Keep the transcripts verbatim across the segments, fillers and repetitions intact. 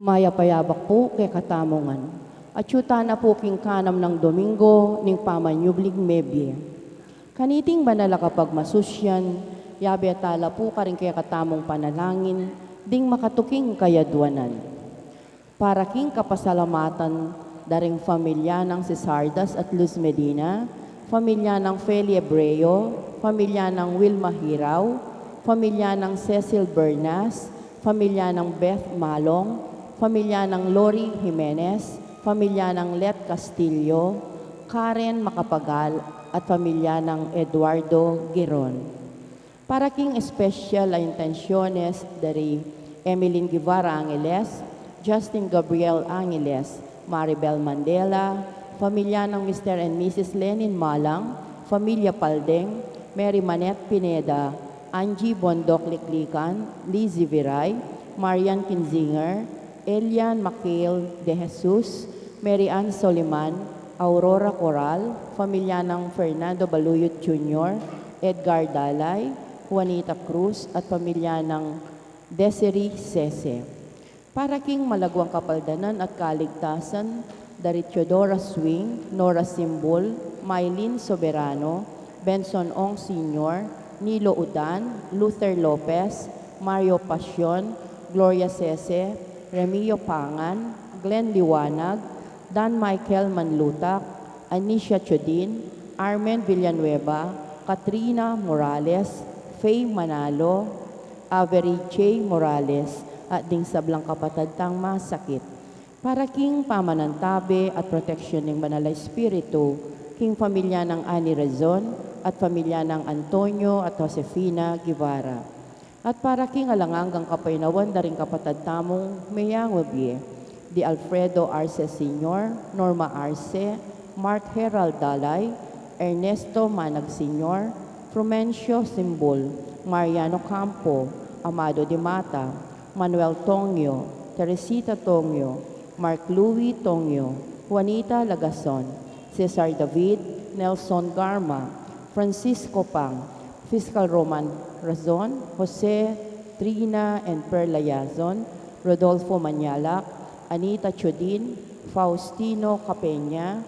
Mayap a yabak pu kekatamu ngan. Atyu tana pu king kanam nang Domingo ning pamanyubling mebie. Kaniting banal a kapagmasusyan, yabe tala pu karing kekatamung panalangin ding makatuking kayadwanan. Para king kapasalamatan da ring familia nang Sisardas at Luz Medina, familia nang Feli Ebreo, familia nang Wilma Hirao, familia nang Cecil Bernas, familia nang Beth Malong, familia nang Lori Jimenez, familia nang Let Castillo, Karen Macapagal, at familia nang Eduardo Giron. Para king espesyal a intensyones da ri Emeline Guevara Angeles, Justin Gabriel Angeles, Maribel Mandela, familia nang Mister and Missus Lenin Malang, familia Paldeng, Mary Manette Pineda, Angie Bondoc Liklikan, Lizzie Viray, Marian Kinzinger, Elian Macail De Jesus, Mary Ann Soliman, Aurora Coral, familia nang Fernando Baluyot Junior, Edgar Dalay, Juanita Cruz, at familia nang Desiree Sese. Para king malagwang kapaldanan at kaligtasan da ri Teodora Swing, Nora Simbul, Mylene Soberano, Benson Ong Senior, Nilo Udan, Luther Lopez, Mario Pasion, Gloria Sese, Remio Pangan, Glenn Liwanag, Dan Michael Manlutak, Anisha Chodin, Armen Villanueva, Katrina Morales, Faye Manalo, Avery J Morales, at ding sablang kapatad tang masakit. Para king pamanantabe at proteksyon ning Banal a Espiritu, king familia nang Annie Razon at familia nang Antonio at Josefina Guevara. At para king alang anggang kapaynawan da ring kapatad tamung meyang mebie, di Alfredo Arce Senior, Norma Arce, Mark Herald Dalay, Ernesto Manag Senior, Frumencio Simbul, Mariano Campo, Amado Dimata, Manuel Tongyo, Teresita Tongyo, Mark Louis Tongyo, Juanita Lagason, Cesar David, Nelson Garma, Francisco Pang, Fiscal Roman Razon, Jose, Trina and Perla Yazon, Rodolfo Mañalac, Anita Chodin, Faustino Capenya,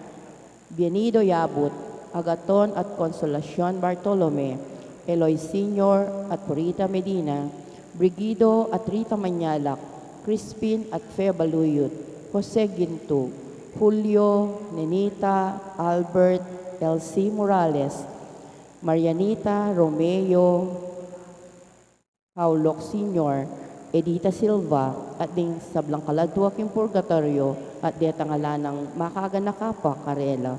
Bienido Yabut, Agaton at Consolacion Bartolome, Eloy Senior at Purita Medina, Brigido at Rita Mañalac, Crispin at Fe Baluyot, Jose Ginto, Julio, Nenita, Albert, Elsie Morales, Marianita, Romeo, Paulok Senior, Edita Silva, at ding sablang kaladua king purgatoryo, at detang ala nang makaganaka pa karela.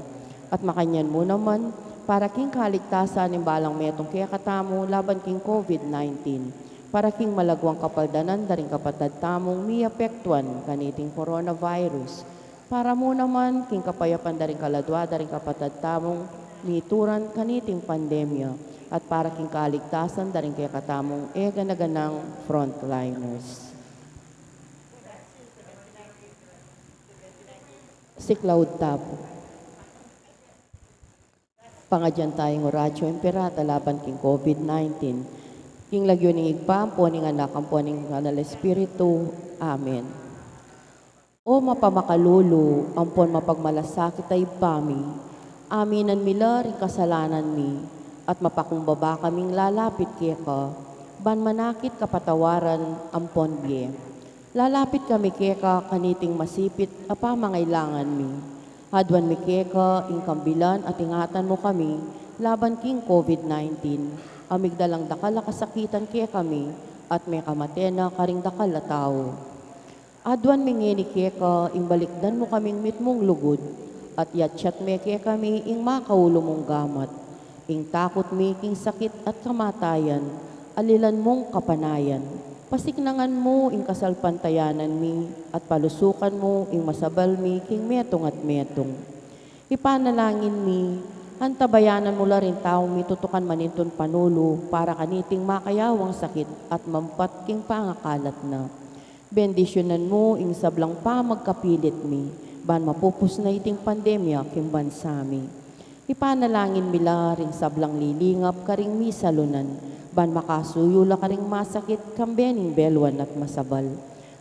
At makanyan mu naman, para king kaligtasan ning balang metung kekatamu laban king COVID nineteen, para king malagwang kapaldanan da ring kapatad tamung miapektuan kaniting coronavirus, para mu naman king kapayapan da ring kaladua da ring kapatad tamung mituran kaniting pandemya, at para king kaligtasan da ring kekatamung e gana-ganang frontliners. Siklaud tamu pu. Pangadyan taya ing Oratio Imperata laban king COVID nineteen. King lagyu ning Ibpa, ampo ning Anak, ampo ning Banal a Espiritu. Amen. O mapamakalulu ampon mapagmalasakit a Ibpa mi, aminan mi la ring kasalanan mi, at mapakumbaba kaming lalapit keka, ban manakit kapatawaran ampon bie. Lalapit kami keka kaniting masipit a pamangailangan mi. Aduan mi keka ing kambilan at ingatan mu kami laban king COVID nineteen, a migdalang dakal a kasakitan kekami, at mekamate na karing dakal a tau. Aduan mi ngeni keka ing balikdan mu kaming mitmung lugud, at yatyat me kekami ing makaulu mung gamat. Ing takut mi king sakit at kamatayan, alilan mung kapanayan. Pasiknangan mu ing kasalpantayanan mi, at palusukan mu ing masabal mi king metung at metung. Ipanalangin mi, antabayanan mu la ring taung mitutukan manintun panulu para kaniting makayawang sakit at mampat king pangakalat na. Bendisyunan mu ing sablang pamagkapilit mi, ban mapupus na iting pandemya king bansa mi. Ipanalangin mi la ring sablang lilingap karing misalunan, ban makasuyu la karing masakit kambe ning beluan at masabal.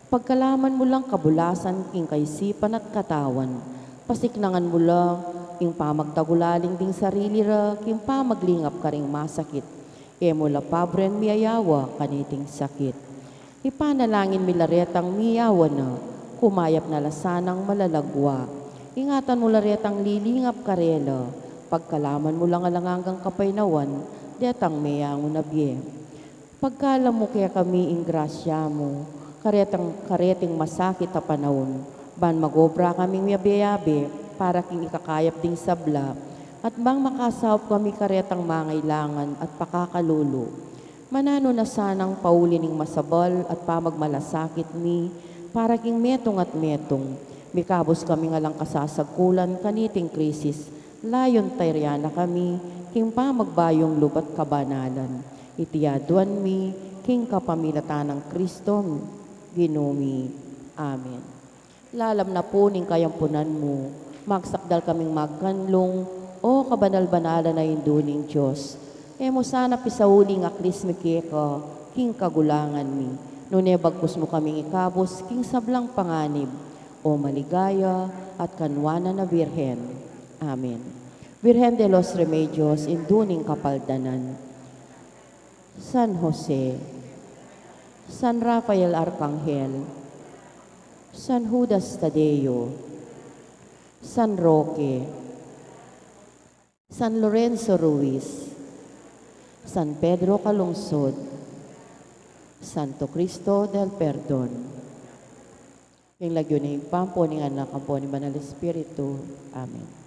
Pagkalaman mu lang kabulasan king kaisipan at katawan, pasiknangan mu la ing pamagtagulaling ding sarili ra king pamaglingap karing masakit. E mu la pabren miyayawa kaniting sakit. Ipanalangin mi la retang miyawa na, kumayap na la sanang malalagwa. Ingatan mu la retang lilingap karela, pagkalaman mu lang alang anggang kapaynawan detang meyangu na bie. Pagkalam mu kekami ing grasya mu, karetang, kareting masakit a panaun, ban mag-obra kaming miyabe-yabe para king ikakayap ding sabla, at bang makasaup kami karetang mangailangan at pakakalulu. Mananu na sanang pauli ning masabal at pamagmalasakit mi para king metung at metung, mikabus kaming alang kasasagkulan kaniting krisis, layun tayrian na kami king pamagbayung lub at kabanalan. Iti aduan mi king kapamilatan nang Kristo, Ginu mi. Amen. Lalam na pu ning kayampunan mu, magsakdal kaming magkanlung, O kabanal-banalan a Indu ning Dios. E mu sana pisauli ing aklis mi keka king kagulangan mi, nune bagkus mu kaming ikabus king sablang panganib, O maligaya at kanwanan a Birhen. Amen. Virgen de los Remedios, Indu ning Kapaldanan. San Jose, San Rafael Arkanghel, San Judas Tadeo, San Roque, San Lorenzo Ruiz, San Pedro Calungsod, Santo Cristo del Perdon. King lagyu ning Ibpa, ampo ning Anak, ampo ning Banal Espiritu. Amen.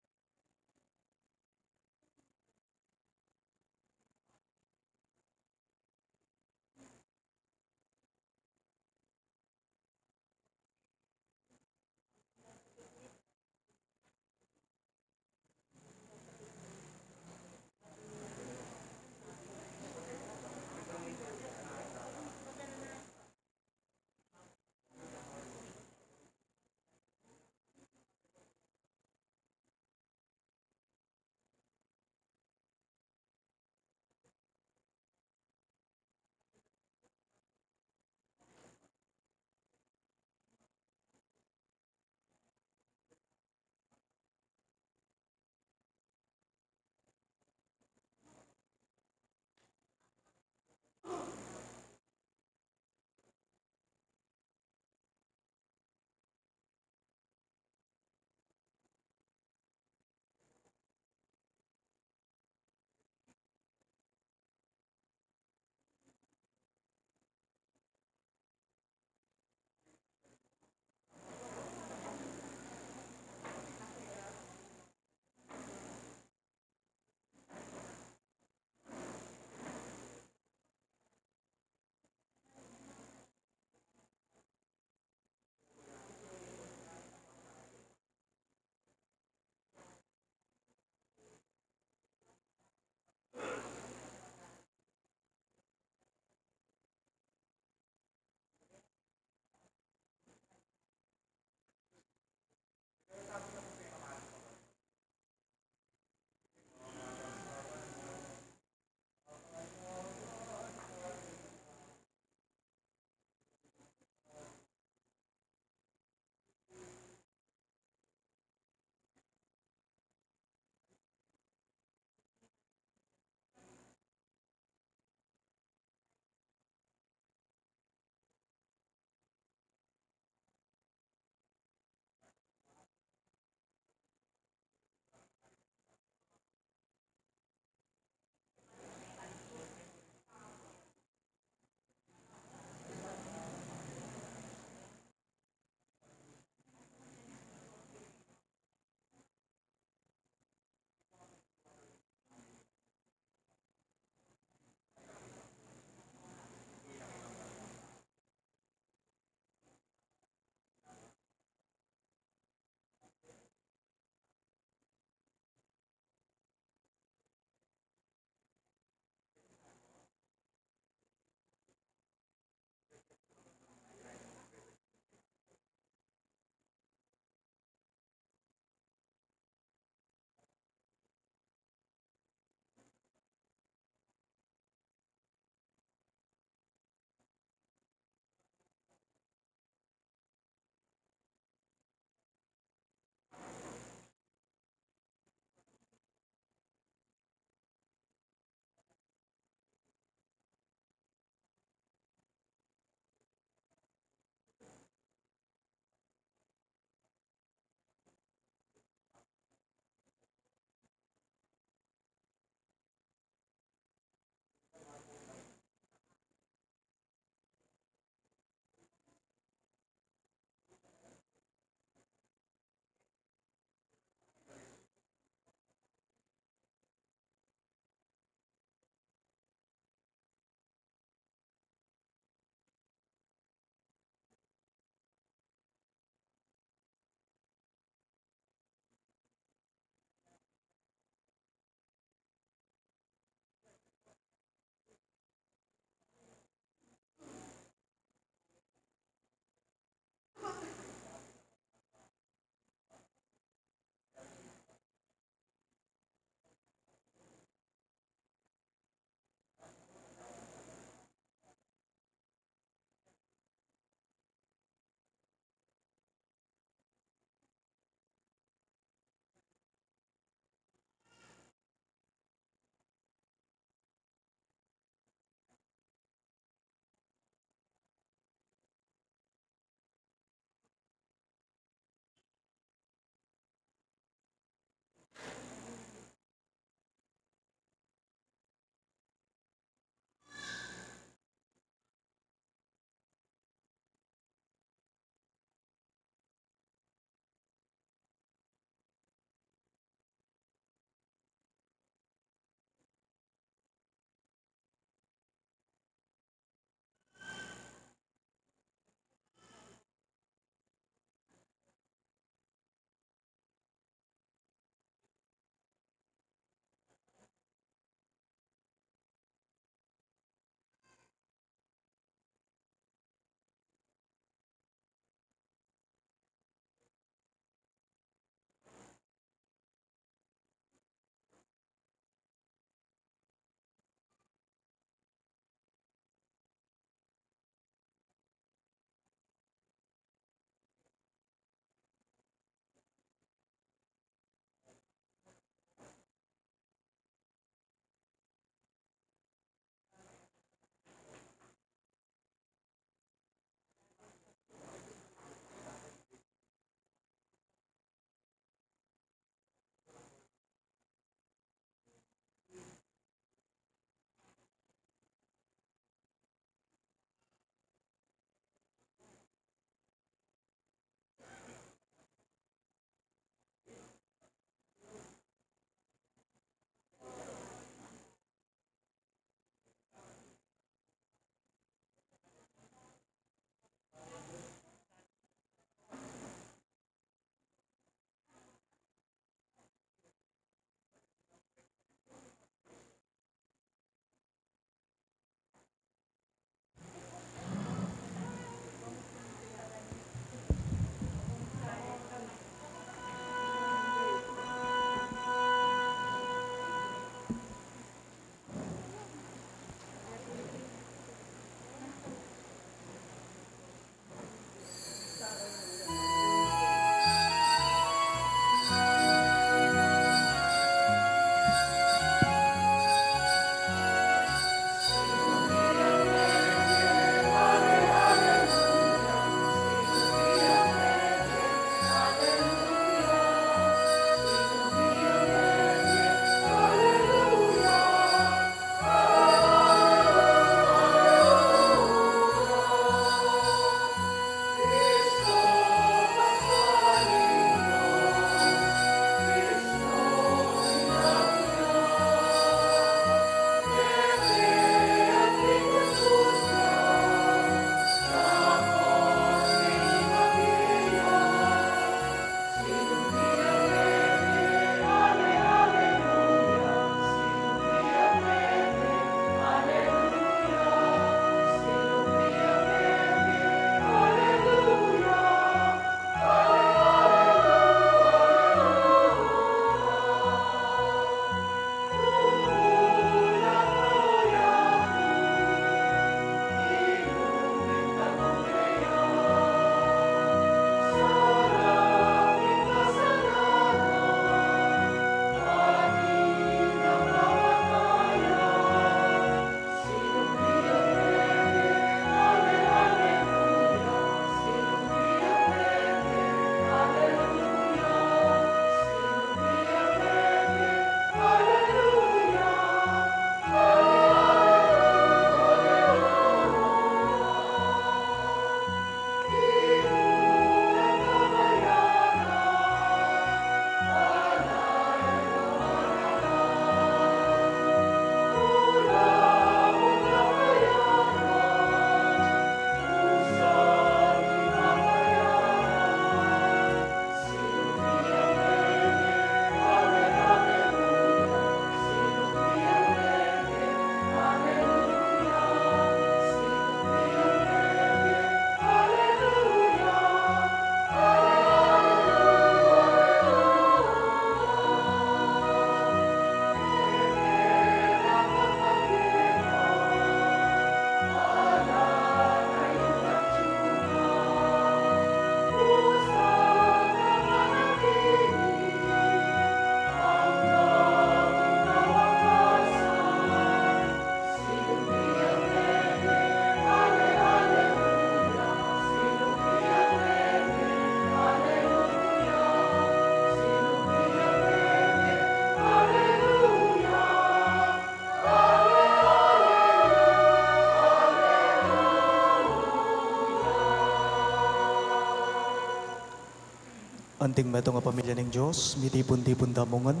Anting metung a pamilya ning Dios, mitipun-tipun tamu ngan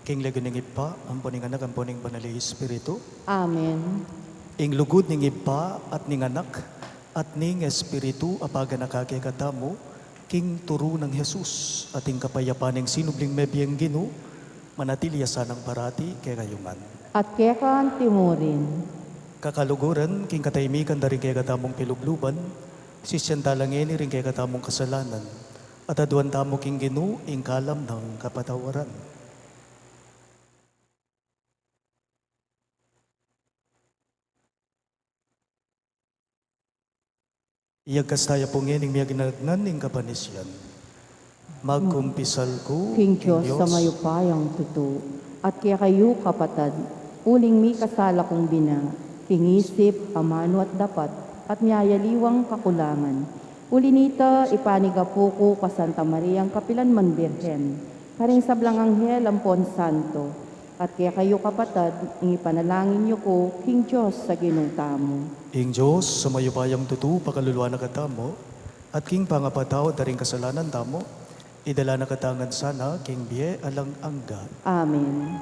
king lagyu ning Ibpa, ampo ning Anak, ampo ning Banal a Espiritu. Amen. Ing lugud ning Ibpa at ning Anak at ning Espiritu apaganaka kekatamu king turu nang Jesus, at ing kapayapan ning sinubling mebie ning Ginu manatili ya sanang parati kekayu ngan. At keka antimurin. Kakaluguran, king katahimikan da ring kekatamung pilubluban, sisian tala ngeni ring kekatamung kasalanan, at aduan tamu king Ginu ing kalam nang kapatawaran. Iyagkas taya pu ngening miyagnanagnan ning kapanisian. Magkumpisal ku king Dios a mayupayang tutu, at kekayu kapatad, uling mikasala kung bina, king isip, amanu at dapat, at miyayaliwang kakulangan. Uli nita, ipanigapu ku ka Santa Mariang kapilan man Birhen, karing sablang anghel ampon santo, at kekayu kapatad, ing ipanalangin yu ku king Dios a Ginu tamu. Ing Dios a mayupayang tutu pakaluluan na katamu, at king pangapatawad da ring kasalanan tamu, idala na katamu ngan sana king bie alang angga. Amen.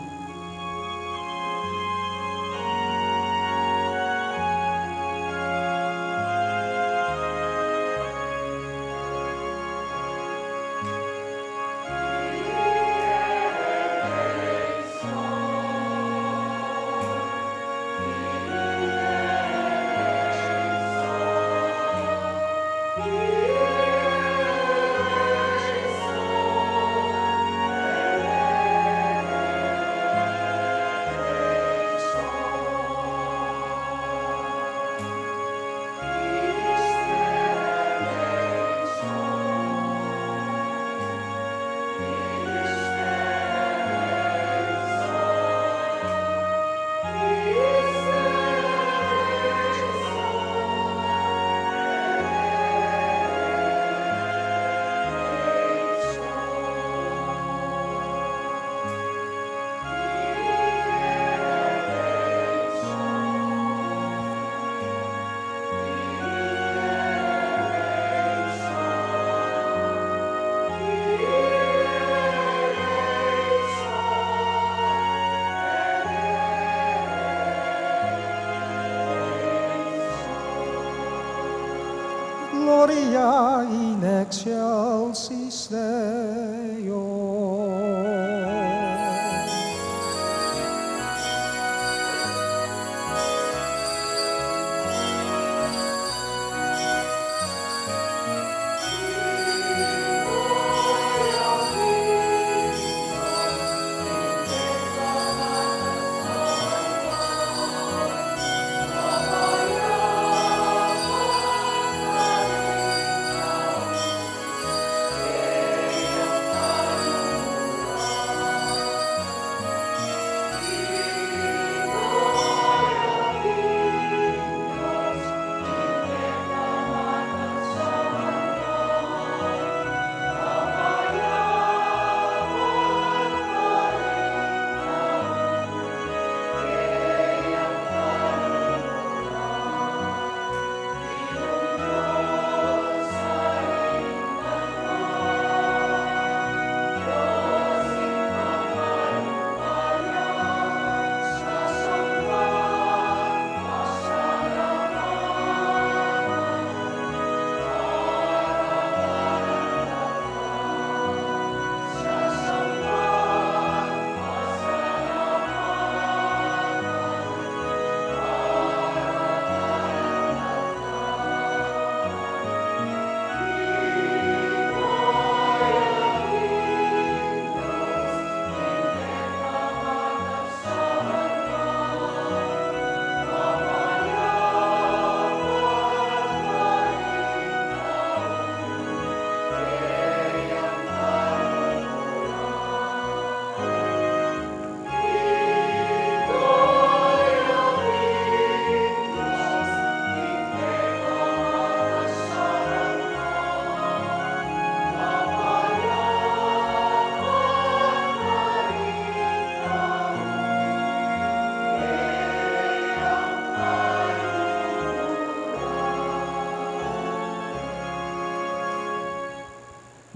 Gloria in excelsis Deo.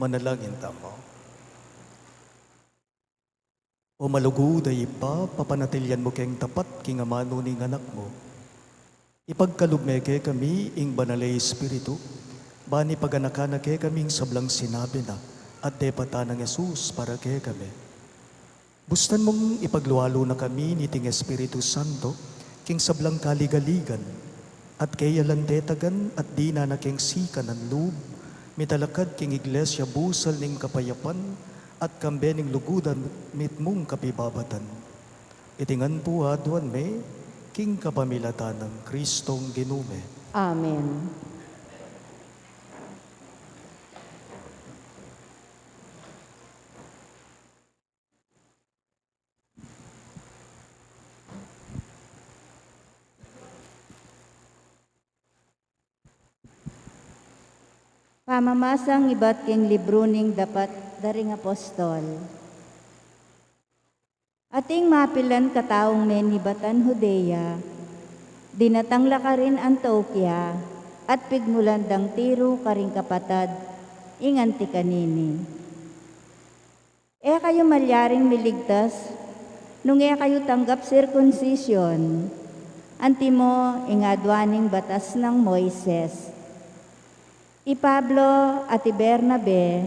Manalangin tamu. O malugud a Ibpa, papanatilian mu keng tapat king amanu ning Anak mu. Ipagkalub me kekami ing Banal a Espiritu, ban ipaganakan na kekami ing sablang sinabi na at depatan nang Jesus para kekami. Bustan mung ipaglualu na kami niting Espiritu Santo king sablang kaligaligan, at keya lang tetagan at dinan na keng sikanan lub, mitalakad king Iglesia busal ning kapayapan at kambe ning lugud a mitmung kapibabatan. Iti ngan pu aduan mi king kapamilatan nang Kristong Ginu mi. Amen. Pamamasang ibat king libru ning Dapat da ring Apostol. Ating mapilan kataung menibatan Judea, dinatang la karin Antiokia, at pigmulan dang tiru karing kapatad, ingan ti kanini. E kayu malyaring miligtas nung e kayu tanggap sirkunsisyun, antimo ing aduan ning batas nang Moises. I Pablo at i Bernabe,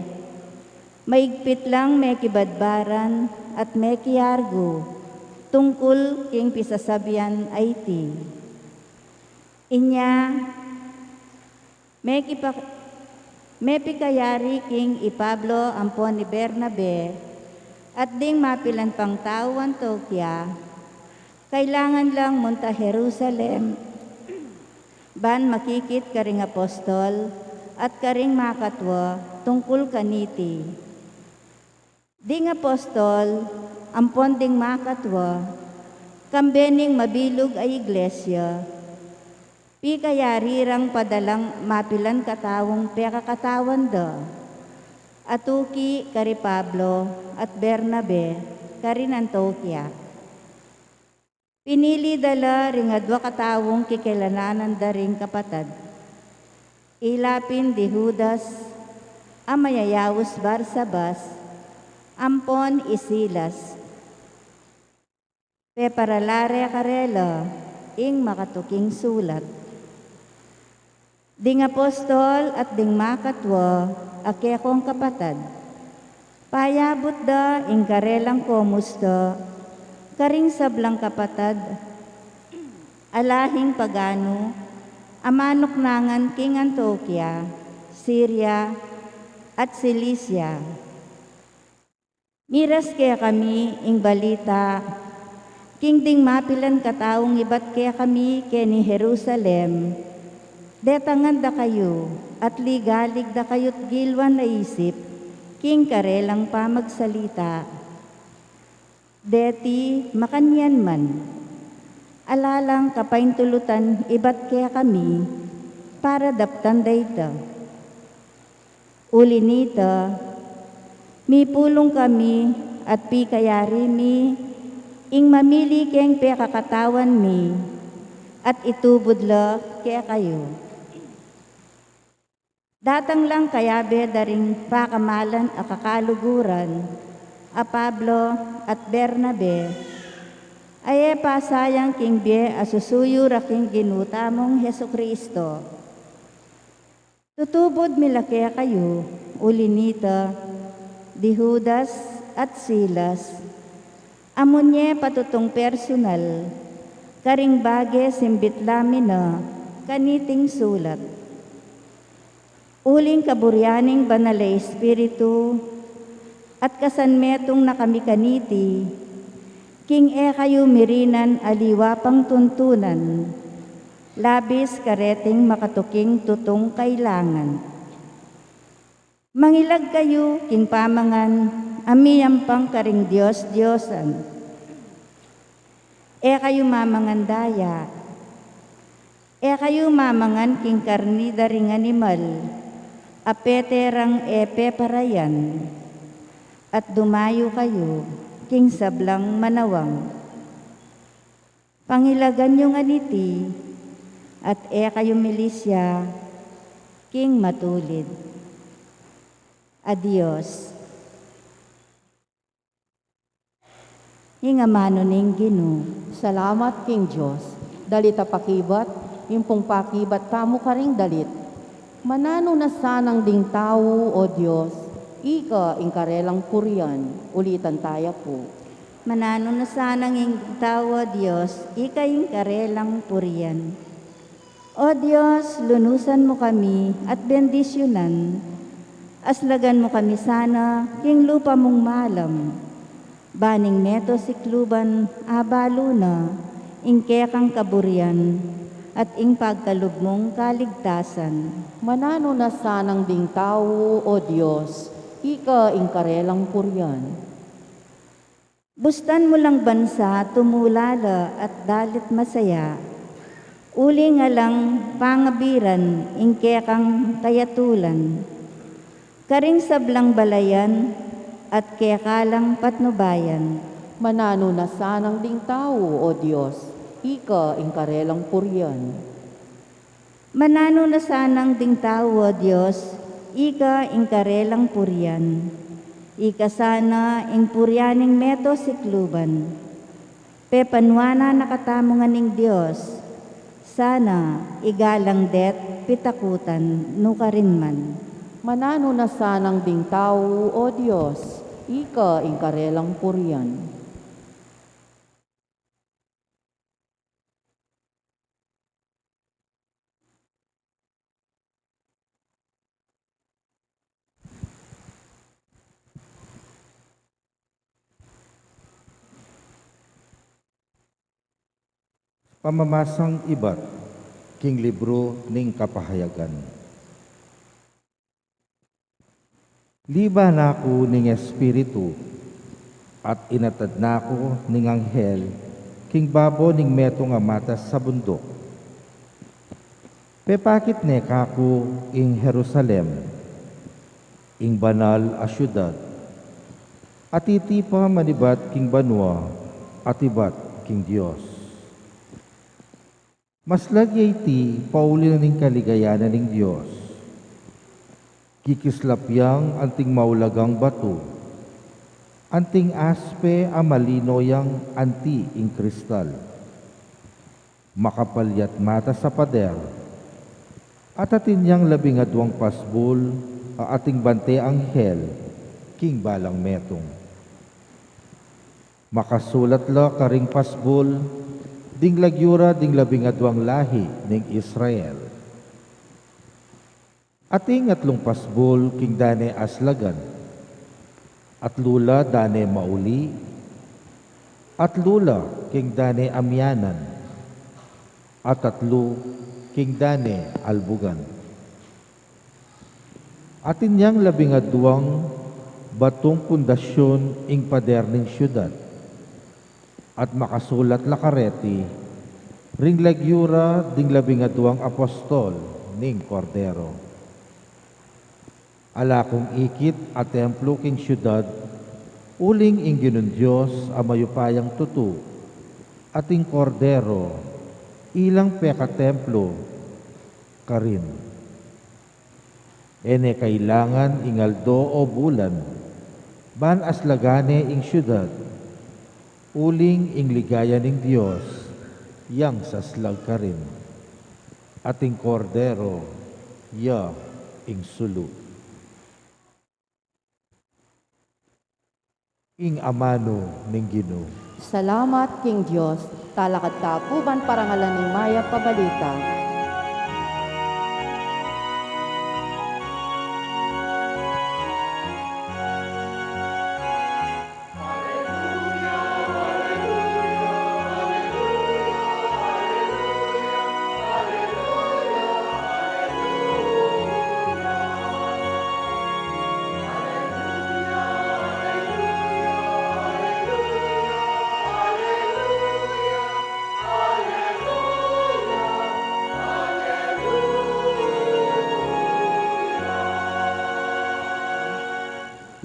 maigpit lang mekibadbaran at mekiargu tungkul king pisasabian a iti. Inya, mekipa-, mepikayari king i Pablo ampon i Bernabe, at ding mapilan pang tau Antiokia, kailangan lang munta Jerusalem, ban makikit karing apostol at karing makatua tungkul kaniti. Ding apostol ampon ding makatua, kambe ning mabilug a iglesia, pikayari rang padalang mapilan kataung pekakatawan da, atuki kari Pablo at Bernabe karin Antiokia. Pinili da la ring adua kataung kikilalanan da ring kapatad. Ila pin di Judas, a mayayaus Barsabas, ampon i Silas. Peparala re karela ing makatuking sulat. Ding apostol at ding makatua a kekong kapatad, payabut da ing karelang komusta karing sablang kapatad a lahing paganu a manuknangan king Antiokia, Siria, at Cilicia. Miras kekami ing balita king ding mapilan kataung ibat kekami keni Jerusalem, detangan da kayu at ligalig da kayut gilwan a isip king karelang pamagsalita. Deti makanyan man, ala lang kapaintulutan ibat kekami para daptan da ita. Uli nita, mipulung kami at pikayari mi ing mamili keng pekakatawan mi at itubud la kekayu. Datang lang kayabe da ring pakamalan a kakaluguran a Pablo at Bernabe, a e pasayang king bie a susuyu ra king Ginu tamung Jesucristo. Tutubud mi la kekayu, uli nita, di Judas at Silas, a munye patutung personal, karing bage simbit la mi na kaniting sulat. Uling kaburian ning Banal a Espiritu, at kasanmetung na kami kaniti, king e kayu mirinan aliwa pang tuntunan, labis kareting makatuking tutung kailangan. Mangilag kayu king pamangan a miyampang karing dios-diosan. E kayu mamangan daya. E kayu mamangan king karni da ring animal a pete rang e peparayan, at dumayu kayu king sablang manawang. Pangilagan yu ngan iti, at e kayu milisya king matulid. A Dios. Ing amanu ning Ginu. Salamat king Dios. Dalit a pakibat, ing pung pakibat tamu karing dalit. Mananu na sanang ding tau, O Dios, ika ing karelang purian. Ulitan taya pu. Mananu na sanang ing tau, O Dios, ika ing karelang purian. O Dios, lunusan mu kami at bendisyunan. Aslagan mu kami sana king lupa mung malam. Ban ing meto sikluban abalu na ing kekang kaburian at ing pagkalub mung kaligtasan. Mananu na sanang ding tau, O Dios, ika ing karelang purian. Bustan mu lang bansa tumulala at dalit masaya, uling alang pangabiran ing kekang kayatulan. Karing sablang balayan at keka lang patnubayan. Mananu na sanang ding tau, O Dios, ika ing karelang purian. Mananu na sanang ding tau, O Dios, ika ing karelang purian. Ika sana ing purian ning meto sikluban. Pepanuanan na katamu ngan ning Dios, sana igalang de't pitakutan nu karin man. Mananu na sanang ding tau, O Dios, ika ing karelang purian. Pamamasang ibat king libru ning Kapahayagan. Liba na ku ning Espiritu, at inatad na ku ning anghel king babo ning metung a matas a bunduk. Pepakit ne kaku ing Jerusalem, ing banal a siudad, a titipa manibat king banua at ibat king Dios. Maslag ya iti pauli na ning kaligayan na ning Dios. Kikislap yang anting maulagang batu, anting aspe a malino yang anti ing kristal. Makapal ya't matas a pader, at atin yang labing aduang pasbul a ating bante anghel king balang metung. Makasulat la karing pasbul ding lagyu ra ding labing aduang lahi ning Israel. Ating atlung pasbul king dane aslagan, atlu la dane mauli, atlu la king dane amianan, at atlu king dane albugan. Atin yang labing aduang batung pundasyun ing pader ning siudad, at makasulat la kareti ring lagyu ra ding labing aduang apostol ning Kordero. Ala kung ikit a templo king siudad, uling ing Ginung Dios a mayupayang tutu, at ing Kordero, ilang pekatemplo karin. E ne kailangan ing aldo o bulan, ban aslagan ne ing siudad, uling ing ligaya ning Dios yang saslag karin, at ing Kordero ya ing sulu. Ing amanu ning Ginu. Salamat king Dios. Talakad ta pu ban parangalan ing mayap a balita.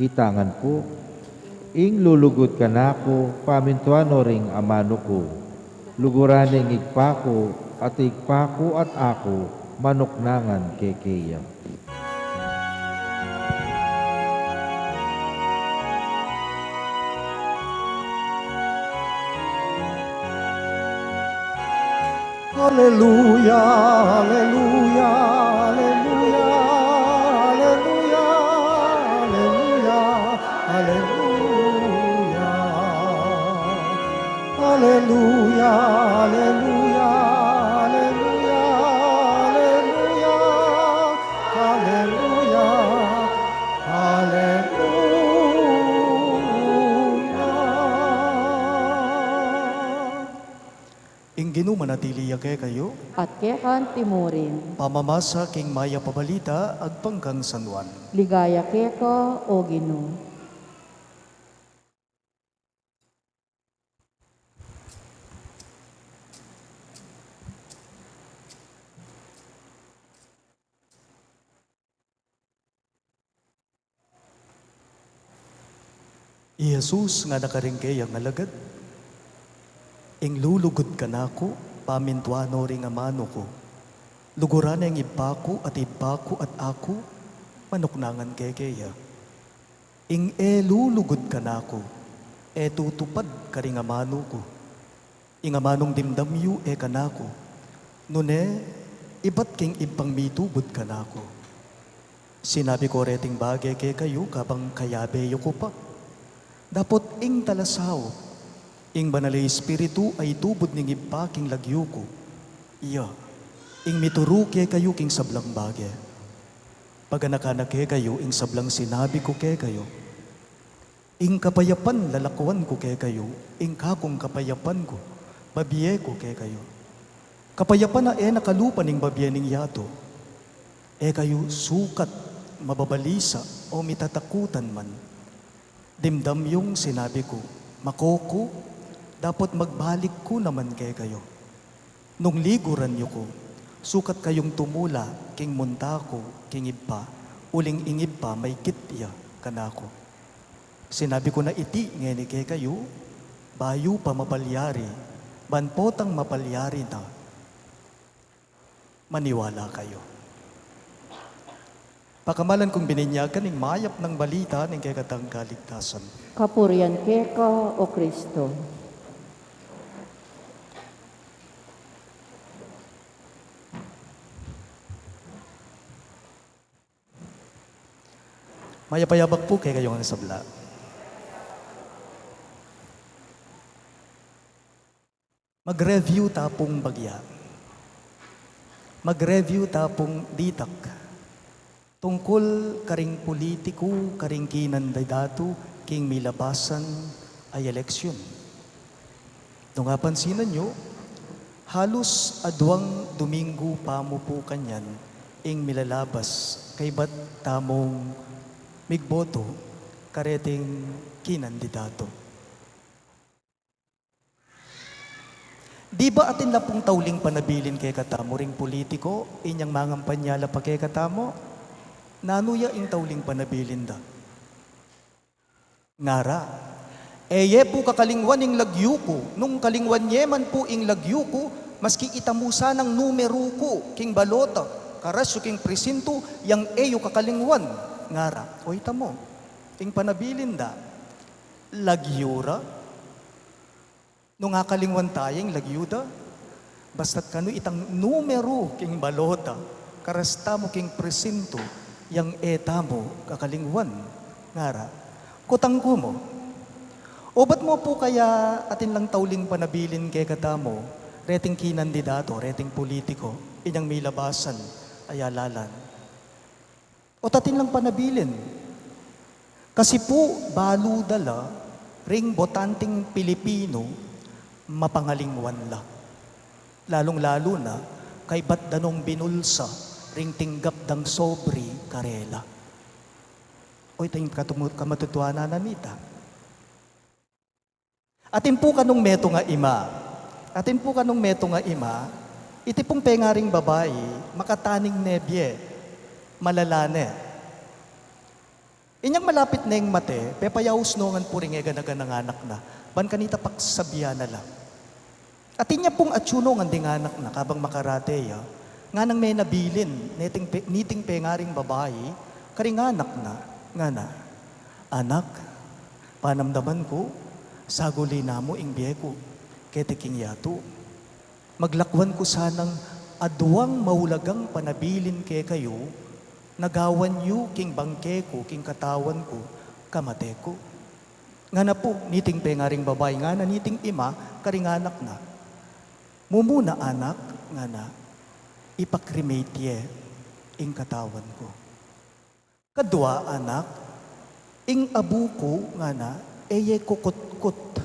Itangan pu, ing lulugud kanaku, pamintuan no ring amanu ku. Luguran ne ing Ibpa ku, at ing Ibpa ku at aku, manuknangan kekeya. Aleluya, aleluya, aleluya, aleluya, aleluya, aleluya. Aleluya, aleluya, aleluya, aleluya, aleluya, aleluya. Ing Ginu manatili ya kekayu. At keka naman murin. Pamamasa king Mayap a Balita agpang kang San Juan. Ligaya keka, O Ginu. I Jesus ngana karing kayang alagad, "Ing lulugud kanaku, pamintuan no ring amanu ku. Luguran ne ing Ibpa ku, at Ibpa ku at aku manuknangan keke ya. Ing e lulugud kanaku, e tutupad karing amanu ku. Ing amanung dimdam yu e kanaku, nune ibat king Ibpang mitubud kanaku." Sinabi ku reting bage kekayu kabang kayabe yu ku pa. Dapot ing Talasaup, ing Banal a Espiritu a itubud ning Ibpa king lagyu ku, iya ing mituru kekayu king sablang bage. Paganakan na kekayu ing sablang sinabi ku kekayu. Ing kapayapan lalakuan ku kekayu, ing kakung kapayapan ku, babie ku kekayu. Kapayapan a e na kalupa ning babie ning yatu. E kayu sukat mababalisa o mitatakutan man. Dimdam yung sinabi ku, mako ku, dapot magbalik ku naman kekayu. Nung liguran yu ku, sukat kayung tumula king munta ku king Ibpa, uling ing Ibpa maigit ya kanaku. Sinabi ku na iti ngeni kekayu, bayu pa mapalyari, ban potang mapalyari na, maniwala kayu. Pakamalan kung bininyagan ing mayap nang balita ning kekatang kaligtasan. Kapurian keka, O Kristo. Mayap a yabak pu kekayung sabla. Mag-review ta pung bagya. Mag-review ta pung ditak tungkul karing pulitiku, karing kinandidatu king milabasan a eleksyun. Nung apansinan yu, halus aduang Duminggu pa mu pu kanyan ing milalabas kaybat tamung migboto kareting kinandidatu. Di ba atin la pung tauling panabilin kekatamu ring pulitiku, inyang mangampanya la pa kekatamu? Nanu ya ing tauling panabilin da? Ngara, "E ye pu kakalingwan ing lagyu ku, nung kalingwan ye man pu ing lagyu ku, maski itamu sanang numeru ku king balota, karas yu king presintu, yang e yu kakalingwan." Ngara, o itamu, ing panabilin da, lagyu ra? Nung akalingwan ta ya ing lagyu da, basta't kanu itang numeru king balota, karas tamu king presintu, yang e tamu kakalingwan, ngara. Kutang ku mu, obat mu pu kaya atin lang tauling panabilin kekatamu, reting kinandidatu, reting pulitiku, inyang milabasan a yalalan? O't atin lang panabilin. Kasi pu, balu da la ring botanting Pilipinu mapangalingwan la. Lalung-lalu na, kaybat da nong binulsa ring tinggap dang sobre karela. O, ita ing katumu-, kamatutuanan na nita. Atin pu kanung metung a ima. Atin pu kanung metung a ima, iti pung pengaring babai, makataning ne bie, malala ne. Inyang malapit neng mate, pepayaus no ngan pu ring e gana-ganang anak na, ban kanita paksabian na la. Atin ya pung atyu no ngan ding anak na, kabang makarate ya, nganang menabilin, niting pe-, niting pengaring babai, karing anak na, ngana, "Anak, panamdaman ku, saguli na mu ing bie ku keti king yatu. Maglakwan ku sanang aduang maulagang panabilin kekayu, na gawan yu king bangke ku, king katawan ku, kamate ku. Ngana pu niting pengaring babai, ngana niting ima karing anak na, "Mumuna, anak," ngana, "ipakremate ye ing katawan ku." "Kadua, anak, ing abu ku," ngana, "e ye kukutkut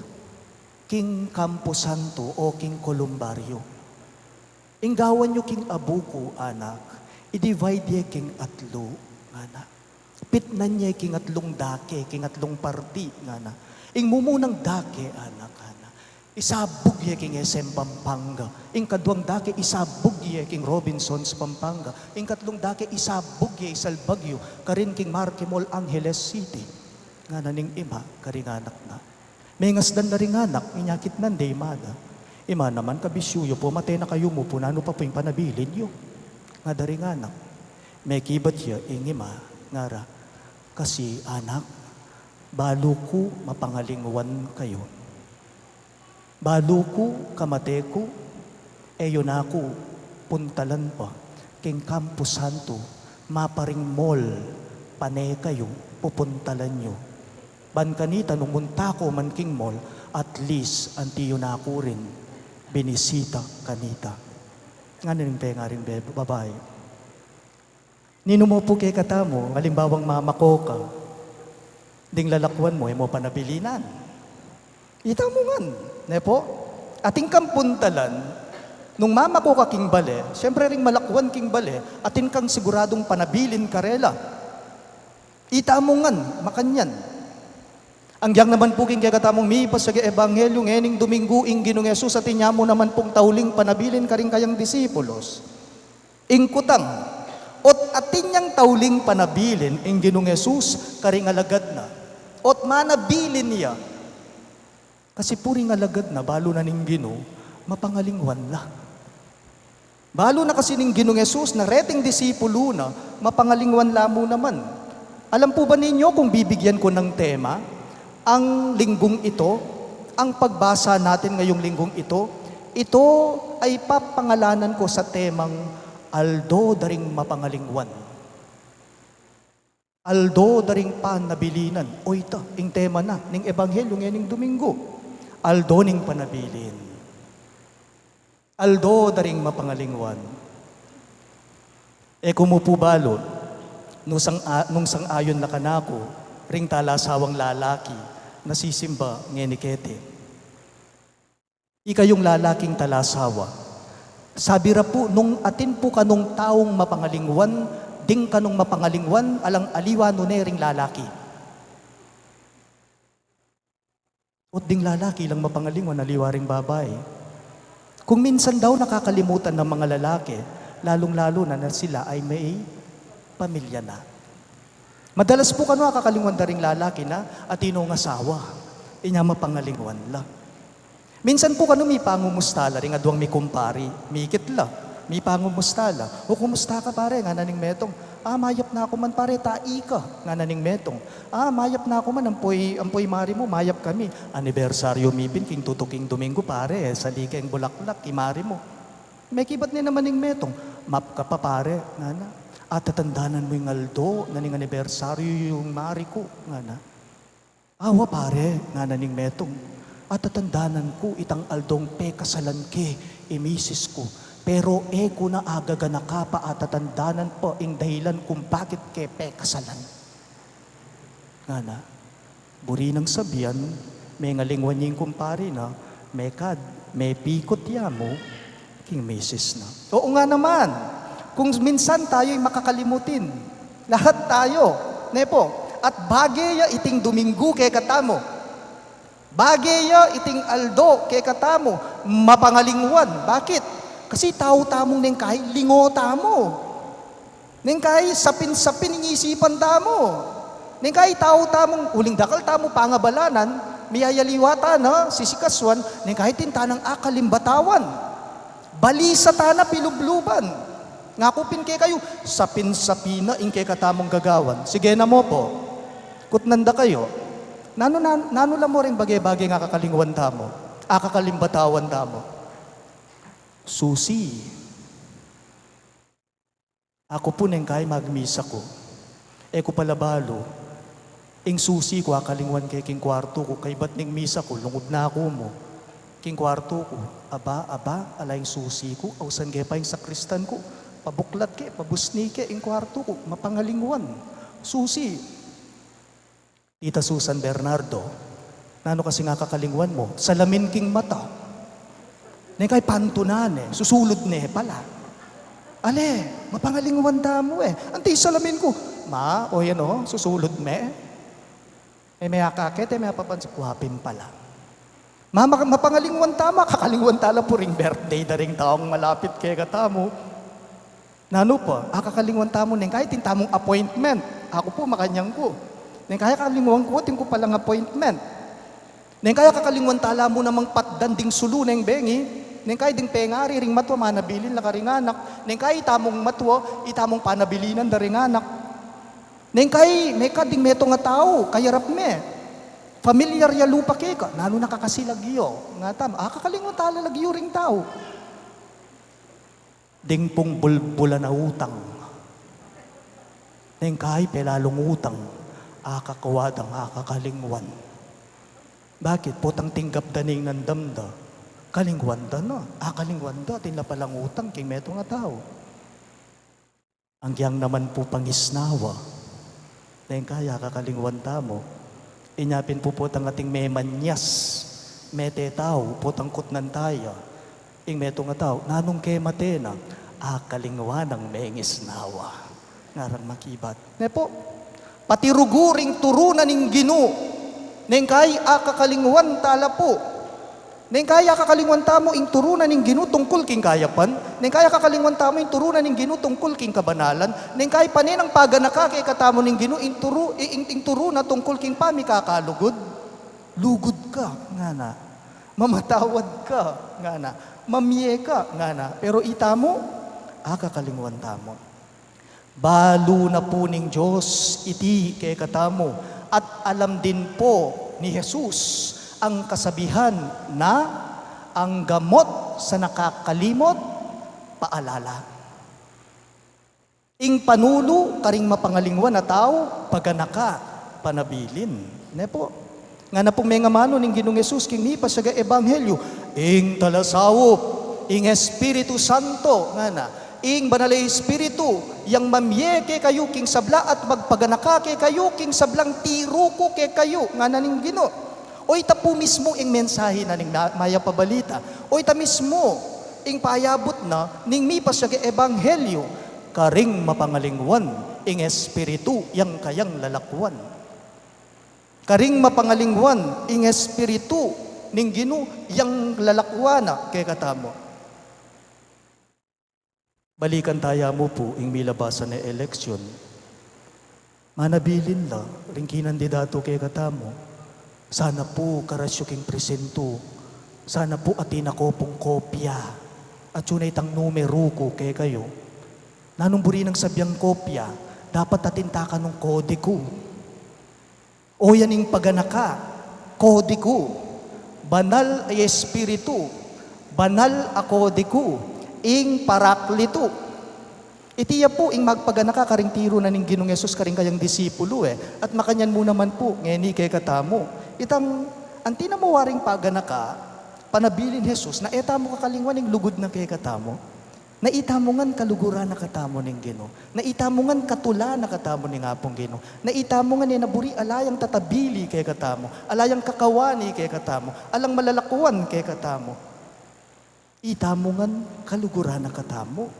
king kamposanto o king kolumbaryo. Ing gawan yu king abu ku, anak, i-divide ye king atlu," ngana. "Pitnan ye king atlung dake, king atlung parti," ngana. "Ing mumunang dake, anak," ngana, "isabug ye king S M Pampanga. Ing kaduang dake, isabug ye king Robinsons Pampanga. Ing katlung dake, isabug ye isalbag yu karin king Marquee Mall, Angeles City," ngana ning ima karing anak na. Mengasdan la ring anak, inyakit nande, "Ima, da, ima naman, kabisyu yu pu, mate na kayu mu pu, nanu pa pu ing panabilin yu?" ngana da ring anak. Mekibat ya ing ima, ngara, "Kasi, anak, balu ku mapangalingwan kayu. Balu ku kamate ku, e yu na ku puntalan pa king kamposanto, maparing mall pa ne kayu pupuntalan yu. Ban kanita nung munta ku man king mall, at least anti yu na ku rin binisita kanita." Ngana ning pengaring be-, babai, "Ninu mu pu kekatamu, alimbawang mamako ka, ding lalakwan mu, e mu panabilinan? Ita mu ngan, ne pu? Atin kang puntalan, nung mamako ka king bale, siyempre ring malakwan king bale, atin kang siguradung panabilin karela. Ita mu ngan, makanyan." Agyang naman pu king kekatamung mipasage ebanghelyu ngening Domingo, ing Ginung Jesus atin ya mu naman pung tauling panabilin karing kayang disipulos. Ing kutang, ot atin yang tauling panabilin ing Ginung Jesus karing alagad na, ot manabilin ya. Kasi pu ring alagad na, balu na ning Ginu, mapangalingwan la. Balu na kasi ning Ginung Jesus na reting disipulu na, mapangalingwan la mu naman. Alam po ba ninyo kung bibigyan ko ng tema ang linggong ito, ang pagbasa natin ngayong linggong ito? Ito ay papangalanan ko sa temang Aldo da ring Mapangalingwan. Aldo da ring Panabilinan. O ita, ing tema na ning ebanghelyu ngening Domingo. Aldo ning panabilin. Aldo da ring Mapangalingwan. E ku mu pu balu, nung sang-, a-, nung sang-ayon na kanaku ring talasawang lalaki na sisimba ngeni keti. Ikayung lalaking talasawa, sabi ra pu, nung atin pu kanung taung mapangalingwan, ding kanung mapangalingwan, alang aliwa nune ring lalaki. Ot ding lalaki lang mapangalingwan aliwa ring babai. Kung minsan daw nakakalimutan ng mga lalaki, lalung-lalo na, na sila ay may pamilya na. Madalas pu kanu akakalingwan da ring lalaki na atin nong asawa, inya mapangalingwan la. Minsan pu kanu mipangumusta la ring aduang mikumpari, mikit la, mipangumusta la. "O, kumusta ka, pare?" ngana ning metung. "Ah, mayap na ku man, pare, tai ka," ngana ning metung. "Ah, mayap na ku man, ampoy, ampoy mari mu, mayap kami. Anibersaryu mi pin king tutuking Domingo, pare, e sali keng bulaklak i mari mu." Mekibat ne naman ning metung. "Map ka pa, pare," ngana. "Atatandanan mu ing aldo na ning anibersaryu yu ing mari ku," ngana. "Awa, pare," ngana ning metung. "Atatandanan ku itang aldong pekasalan ke i misis ku, pero e ku na agaganaka pa atatandanan pa ing dahilan kung bakit ke pekasalan," ngana. Buri nang sabian, mengalingwan ya ing kumpari na, mekad, mepikot ya mu king misis na. Oo nga naman, kung minsan tayo'y makakalimutin, lahat tayo, ne pu? At bage ya iting Domingo kekatamu. Bage ya iting aldo kekatamu, mapangalingwan. Bakit? Kasi tau tamung neng kai lingo tamu. Neng kai sapin-sapin ing isipan tamu. Neng kai tau tamung uling dakal tamu pangabalanan, miyayaliwa tana, sisikasuan, neng kai atin tanang akalimbatawan. Balisa tana pilubluban. Ngaku pin kekayu, sapin-sapin na ing kekatamung gagawan. Sige na mu pu. Kutnan da kayu. Nanu, nan-, nanu la mu ring bage-bage nga akakalingwan tamu, akakalimbatawan tamu? Susi. Aku pu neng kai magmisa ku. E ku pala balu, ing susi ku akalingwan ke king kwartu ku, kaybat ning misa ku, lungud na ku mu. King kwartu ku, aba, aba, ala ing susi ku, ausan ke pa ing sakristan ku, pabuklat ke, pabusni ke, ing kwartu ku, mapangalingwan. Susi. Tita Susan Bernardo, nanu kasi nga kakalingwan mu? Salamin king mata. Neng kai pantunan e, susulud ne pala. Ale, mapangalingwan tamu e. Anti salamin ku. Ma, o yan o, susulud me. E, me akakit e, me apapansin, guapin pala. Ma, ma, mapangalingwan tamu, kakalingwan tala pu ring birthday da ring taung malapit kekatamu. Nanu pa, akakalingwan tamu neng kai atin tamung appointment. Aku pu, makanyan ku. Neng kai akakalingwan ku, atin ku palang appointment. Neng kai akakalingwan tala mu namang patdan ding sulu neng bengi. Neng kai ding pengari ring matua, manabilin la karing anak. Neng kai itamung matua, itamung panabilinan da ring anak. Neng kai mekad ding metung a tau kayarap me. Familiar ya lupa keka, nanu na kakasi lagyu? Nga tamu, akakalingwan tala lagyu ring tau. Ding pung bulbulan a utang. Neng kai pelalung utang, akakwa dang akakalingwan. Bakit? Potang tinggap da ning nandam da, kalingwan da na, akalingwan da, atin la palang utang king metung a tau. Agyang naman pu pangisnawa. Neng kai akakalingwan tamu. Inya pin pu potang ating memanyas, metetau, potang kutnan taya. Ing metung a tau, nanung kemate na, akalingwan nang mengisnawa. Ngarang makibat. Ne pu, pati rugu ring turu na ning Ginu. Neng kai akakalingwan tala pu. Neng kai akakalingwan tamu ing turu na ning Ginu tungkul king kayapan. Neng kai akakalingwan tamu ing turu na ning Ginu tungkul king kabanalan. Neng kai pane nang paganaka kekatamu ning Ginu ing turu, i-, ing, ing turu na tungkul king pamikakalugud. Lugud ka, ngana. Mamatawad ka, ngana. Mamie ka, ngana. Pero itamu, akakalingwan tamu. Balu na pu ning Dios iti kekatamu, at alam din po ni Jesus ang kasabihan na ang gamot sa nakakalimot, paalala. Ing panulu karing mapangalingwan a tau, paganaka, panabilin. Ne pu? Ngana pung mengamanu ning Ginung Jesus king mipasiag a ebanghelyu, ing talasaup, ing Espiritu Santo, ngana, ing Banal a Espiritu, yang mamie kekayu king sabla at magpaganaka kekayu king sablang tiru ku kekayu, ngana ning Ginu. O ita pu mismu ing mensahe na ning ma-, mayap a balita. O ita mismu ing payabut na ning mipasiag a ebanghelyu, karing mapangalingwan ing Espiritu yang kayang lalakwan. Karing mapangalingwan ing Espiritu ning Ginu yang lalakwan na kekatamu. Balikan taya mu pu ing milabasan a eleksyon. Manabilin la ring kinandidatu kekatamu. Sana pu karasyu king presintu. Sana pu atin aku pung kopya. Atyu na itang numeru ku kekayu. Nanung buri nang sabiang kopya? Dapat atin ta kanung kodiku. O yan ing paganaka, kodiku, banal a Espiritu, banal a kodiku, ing Paraklitu. Iti ya pu ing magpaganaka karing tiru na ning Ginung Jesus karing kayang disipulu, e. At makanyan mu naman pu ngeni kekatamu. Itang anti na mu waring paganaka, panabilin Jesus, na e tamu kakalingwan ing lugud na kekatamu. Na itamu ngan kaluguran na katamu ning Ginu. Na itamu ngan katulan na katamu ning Apung Ginu. Na itamu ngan e na buri ala yang tatabili kekatamu, ala yang kakawani kekatamu, alang malalakwan kekatamu. Itamu ngan kaluguran na katamu.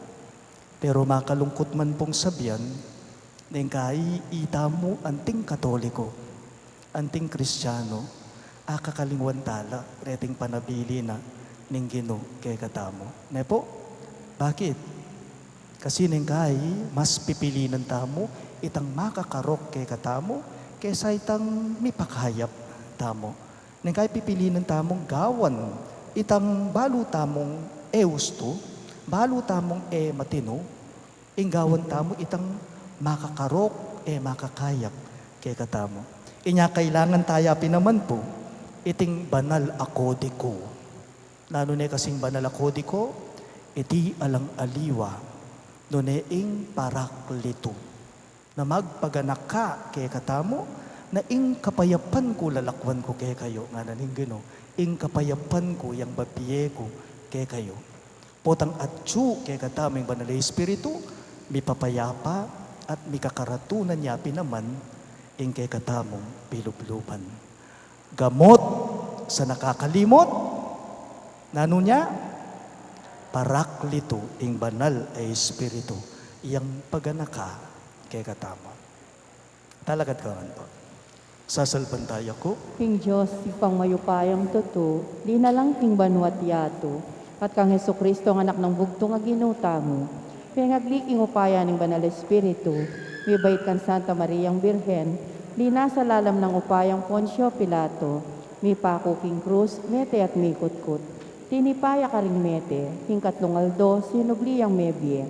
Pero makalungkut man pung sabian, neng kai itamu anting Katoliko, anting Kristiano, akakalingwan tala reting panabilin na ning Ginu kekatamu. Ne pu? Bakit? Kasi neng kai mas pipilinan tamu itang makakarok kekatamu kesa itang mipakayap tamu. Neng kai pipilinan tamung gawan itang balu tamung e ustu, balu tamung e matinu, ing gawan tamu itang makakarok e makakayap kekatamu. Inya kailangan taya pin naman pu iting banal a kodiku. Nanu ne kasing banal a kodiku? Iti alang aliwa, nune ing Paraklitu, na magpaganaka kekatamu, na ing kapayapan ku lalakwan ku kekayu, ngana ning Ginu, ing kapayapan ku yang bibie ku kekayu. Potang atyu kekatamu ing Banal a Espiritu, mipapayapa at mikakaratunan ya pin naman ing kekatamung pilubluban. Gamot sa nakakalimot, nanu nya? Paraklitu, ing Banal a Espiritu, yang paganaka kekatamu. Talakad kayu ngan pu. Sasalpantaya ku king Dios, Ibpang mayupayang tutu, linalang king banua't yatu, at kang Jesucristo, a Anak nang bugtung a Ginu tamu, pengagli king upaya ning Banal Espiritu, mibait kang Santa Mariang Birhen, linasa lalam nang upayang Poncio Pilato, mipaku king krus, mete at mikutkut. Tinipa ya karing mete, king katlung aldo, sinubli yang mebie.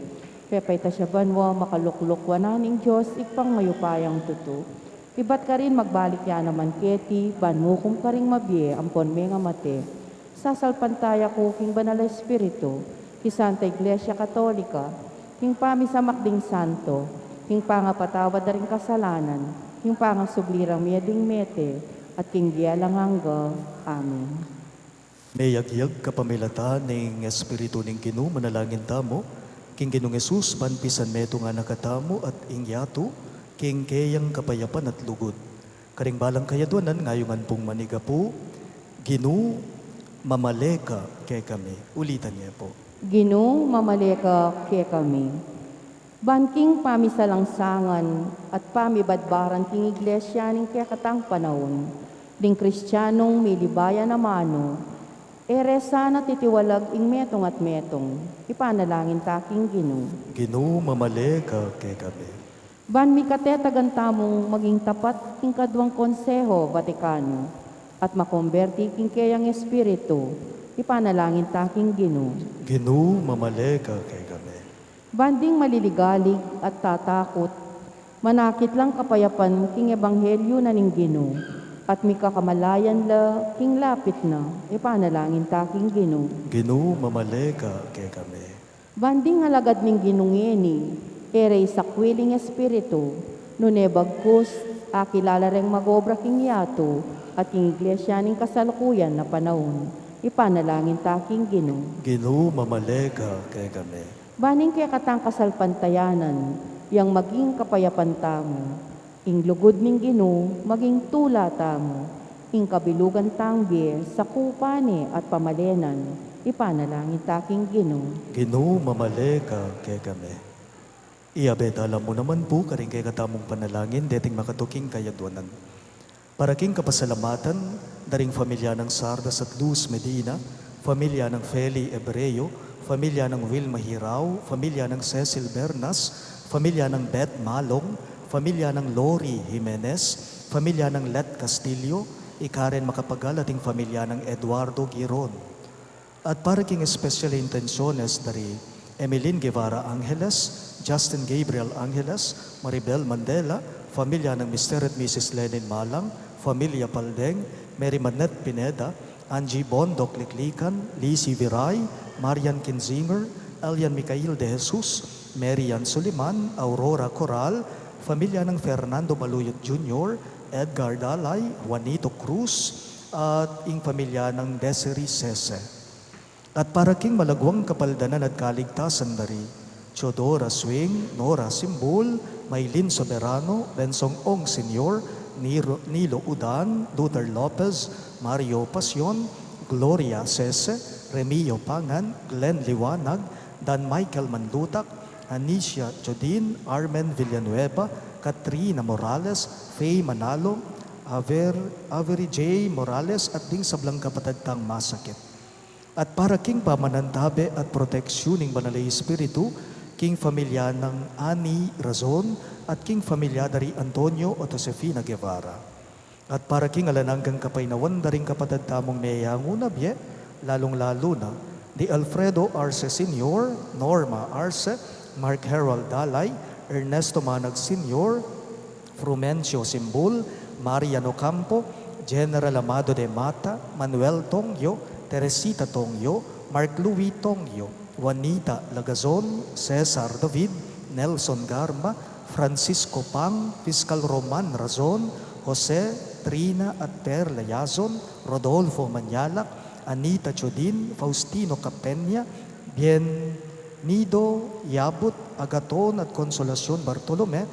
Pepaitas ya banua, makalukluk wanan ning Dios, Ibpang mayupayang tutu. Ibat karin magbalik ya naman keti, ban mukum karing mabie ampon mengamate. Sasalpantaya ku king Banal a Espiritu, king Santa Iglesia Katolika, king pamisamak ding santo, king pangapatawad da ring kasalanan, king pangasubli rang mie ding mete, at king bie alang angga. Amen. Meyagyag kapamilatan ning Espiritu ning Ginu, manalangin tamu king Ginung Jesus, ban pisan metung na katamu at ing yatu king keyang kapayapan at lugud. Karing balang kayadwanan, ngayungan pung manigapu, Ginu, mamale ka kekami. Ulitan ye pu. Ginu, mamale ka kekami. Ban king pamisalangsangan at pamibadbaran king Iglesia ning kekatang panaun, ding Kristianung milibayan a manu, e re sana titiwalag ing metung at metung, ipanalangin ta king Ginu. Ginu, mamale ka kekami. Ban mikatetagan tamung maging tapat king kaduang Konseho Vatikano, at makomberti king keyang espiritu, ipanalangin ta king Ginu. Ginu, mamale ka kekami. Ban ding maliligalig at tatakut, manakit lang kapayapan king ebanghelyu na ning Ginu, at mikakamalayan la king lapit na, ipanalangin ta king Ginu. Ginu, mamale ka kekami. Ban ding alagad ning Ginu ngeni, e re isakwil ing espiritu, nune bagkus, akilala reng mag-obra king yatu, at king Iglesia ning kasalukuyan a panaun, ipanalangin ta king Ginu. Ginu, mamale ka kekami. Ban ing kekatang kasalpantayanan, yang maging kapayapan tamu, ing lugud ning Ginu maging tula tamu, ing kabilugan tang bie sakupan ne at pamalenan, ipanalangin ta king Ginu. Ginu, mamale ka kekami. Iabet tala mu naman pu karing kekatamung panalangin deting makatuking kayadwanan. Para king kapasalamatan da ring familia nang Sardas at Luz Medina, familia nang Feli Ebreo, familia nang Wilma Hirao, familia nang Cecil Bernas, familia nang Beth Malong, familia nang Lori Jimenez, familia nang Let Castillo, ikaren makapagal at ing familia nang Eduardo Giron. At para king espesyal a intensyones da ri Emeline Guevara Angeles, Justin Gabriel Angeles, Maribel Mandela, familia nang Mister at Missus Lenin Malang, familia Paldeng, Mary Manette Pineda, Angie Bondoc Liklikan, Lizzie Viray, Marian Kinzinger, Elian Micael de Jesus, Mary Ann Suliman, Aurora Coral, familia nang Fernando Baluyot Junior, Edgar Dalay, Juanito Cruz, at ing familia nang Desiree Sese. At para king malaguang kapaldanan at kaligtasan da ri Teodora Swing, Nora Simbul, Maylin Soberano, Bensong Ong Senior, Niro-, Nilo Udan, Luther Lopez, Mario Pasion, Gloria Sese, Remio Pangan, Glenn Liwanag, Dan Michael Manlutak, Anicia Jodin, Armen Villanueva, Katrina Morales, Faye Manalo, Aver-, Avery J Morales, at ding sablang kapatad tang masakit. At para king pamanantabe at proteksyon ning Banal a Espiritu, king familia nang Ani Razon, at king familia da ri Antonio at Josefina Guevara. At para king alang anggang kapaynawan da ring kapatad tamung meyangu na bie, lalung-lalu na, di Alfredo Arce Senior, Norma Arce, Mark Harold Dalay, Ernesto Manag Senior, Frumencio Simbul, Marian Ocampo, General Amado de Mata, Manuel Tongyo, Teresita Tongyo, Mark Louis Tongyo, Juanita Lagazon, Cesar David, Nelson Garma, Francisco Pang, Fiscal Roman Razon, Jose, Trina at Perla Yazon, Rodolfo Manyalak, Anita Chodin, Faustino Capenya, Bienido Yabut, Agaton at Consolacion Bartolome,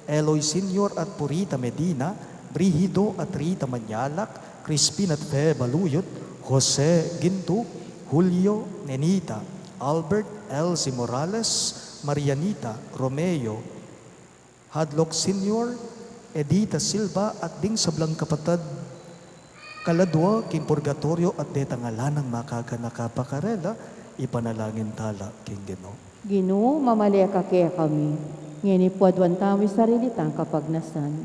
Eloy Senior at Purita Medina, Brigido at Rita Manyalak, Crispin at Fe Baluyot, Jose Ginto, Julio, Nenita, Albert, Elsie Morales, Marianita, Romeo, Hadlock Senior, Edita Silva, at ding sablang kapatad kaladua king purgatoryo at detang ala nang makaganaka pa karela, ipanalangin tala king Ginu. Ginu, mamale ka kekami. Ngeni pu aduan tamu ing sarili tang kapagnasan.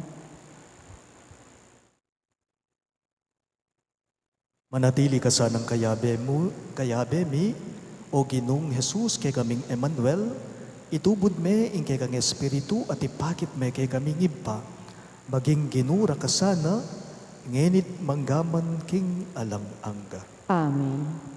Manatili ka sanang kayabe mu, kayabe mi, O Ginung Jesus, kekaming Emmanuel, itubud me ing kekang Espiritu at ipakit me kekaming Ibpa, maging Ginu ra ka sana, ngeni't manggaman king alang angga. Amen.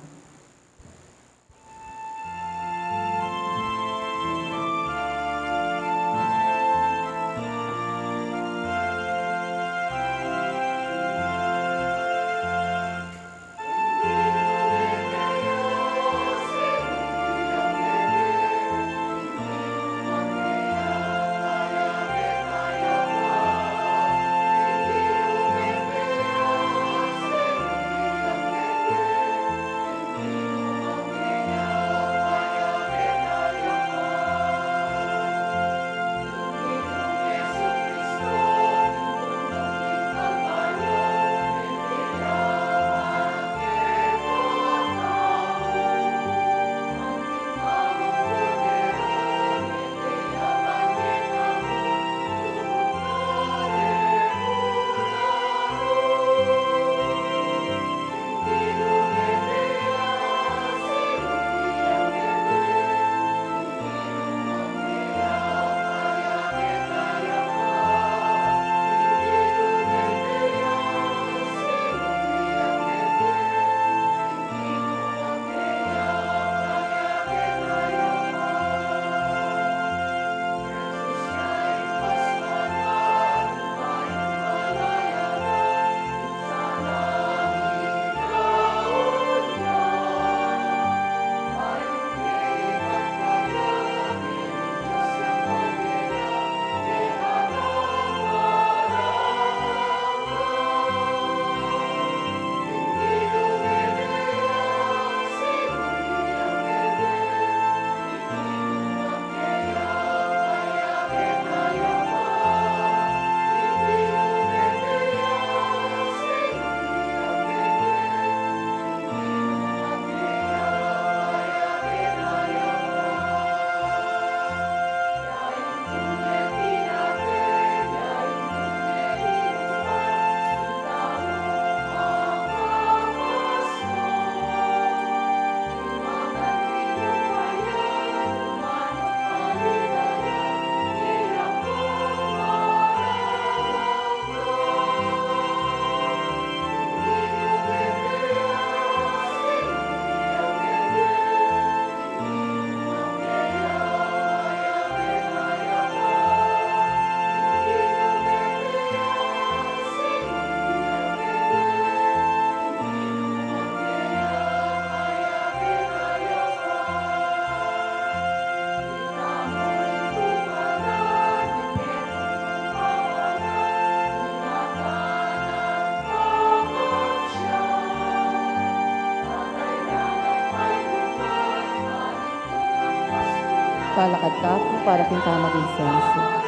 Palakad tamu para king pamag-insenso.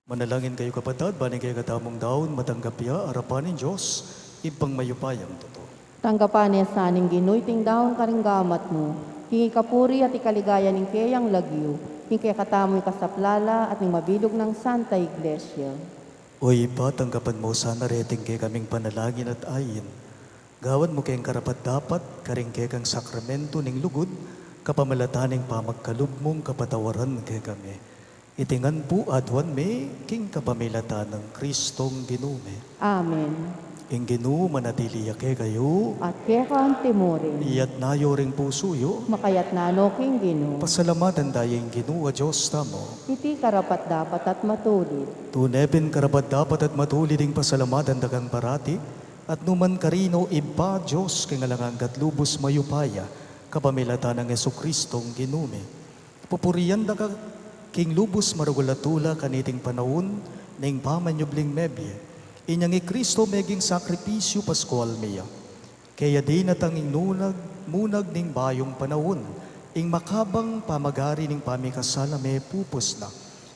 Manalangin kayu, kapatad, ban ing kekatamung daun matanggap ya arapan ning Dios, Ibpang mayupayang tutu. Tanggapan na sa ning Ginu iting daun karing gamat mu, king ikapuri at ikaligaya ning keyang lagyu, ning kekatamung kasaplalan at ning mabilug nang Santa Iglesia. O Ibpa, tanggapan mu sana reting kekaming panalangin at ain. Gawan mu keng karapat-dapat karing kekang sakramentu ning lugud, kapamilatan ning pamagkalub mung kapatawaran kekami. Iti ngan pu aduan mi king kapamilatan nang Kristong Ginu mi. Amen. Ing Ginu manatili ya kekayu. At keka antimurin. Iyatas yu ring pusu yu. Makayatas no king Ginu. Pasalamatan taya ing Ginu a Dios tamu. Iti karapat-dapat at matulid. Tune pin karapat-dapat at matulid ing pasalamatan da kang parati, at nukarin man, Ibpa, Dios king alang angga at lubus mayupaya, kapamilatan nang Jesukristong Ginu mi. Pupurian da ka king lubus maragul a tula kaniting panaun ning pamanyubling mebie. Inyang i Kristo meging sakripisyu paskual mi ya. Kaya dinatang ing nunag, munag ning bayung panaun, ing makabang pamagari ning pamikasala mepupus na.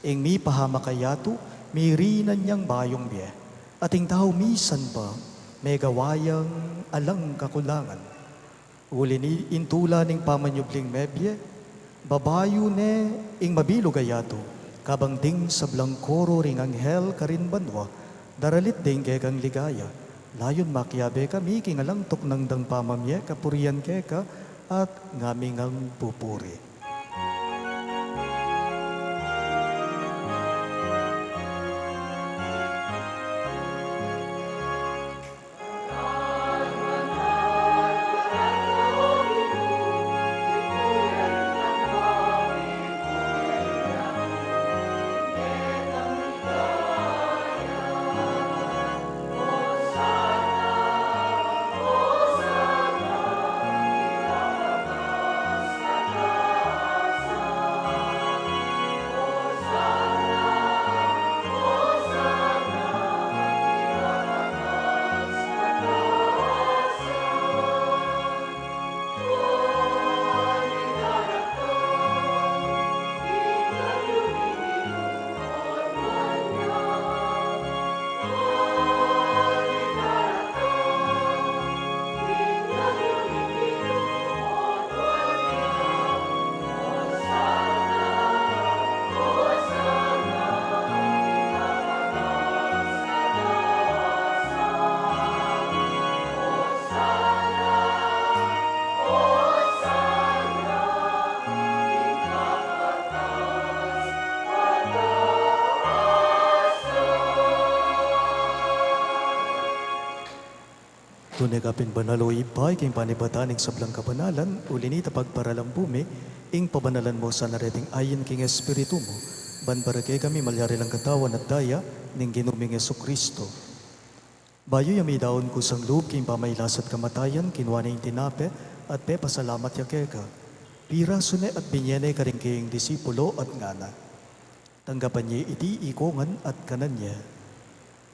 Ing mipahamak a yatu, mirinan yang bayung bie. At ing tau misan pa, megawa yang alang kakulangan. Uli ni ing tula ning pamanyubling mebie, babayu ne ing mabilug a yatu, kabang ding sablang koro ring anghel karin banua, daralit ding kekang ligaya. Layun makiabe kami king alang tuknang dang pamamie kapurian keka, at ngami ngang pupuri. Tune ka pin banal, o Ibpa, king panibatan ning sablang kabanalan, uli na nita pagparalan pu mi ing pabanalan mu sana reting ain king Espiritu mu, ban para kekami malyari lang katawan at daya ning Ginu ming Jesucristo. Bayu ya midaun kusang lub king pamailas at kamatayan, kinua ne ing tinape at pepasalamat ya keka. Pirasu ne at binie ne karing kayang disipulo at ngana: Tanggapan ye iti ikongan at kanan ye.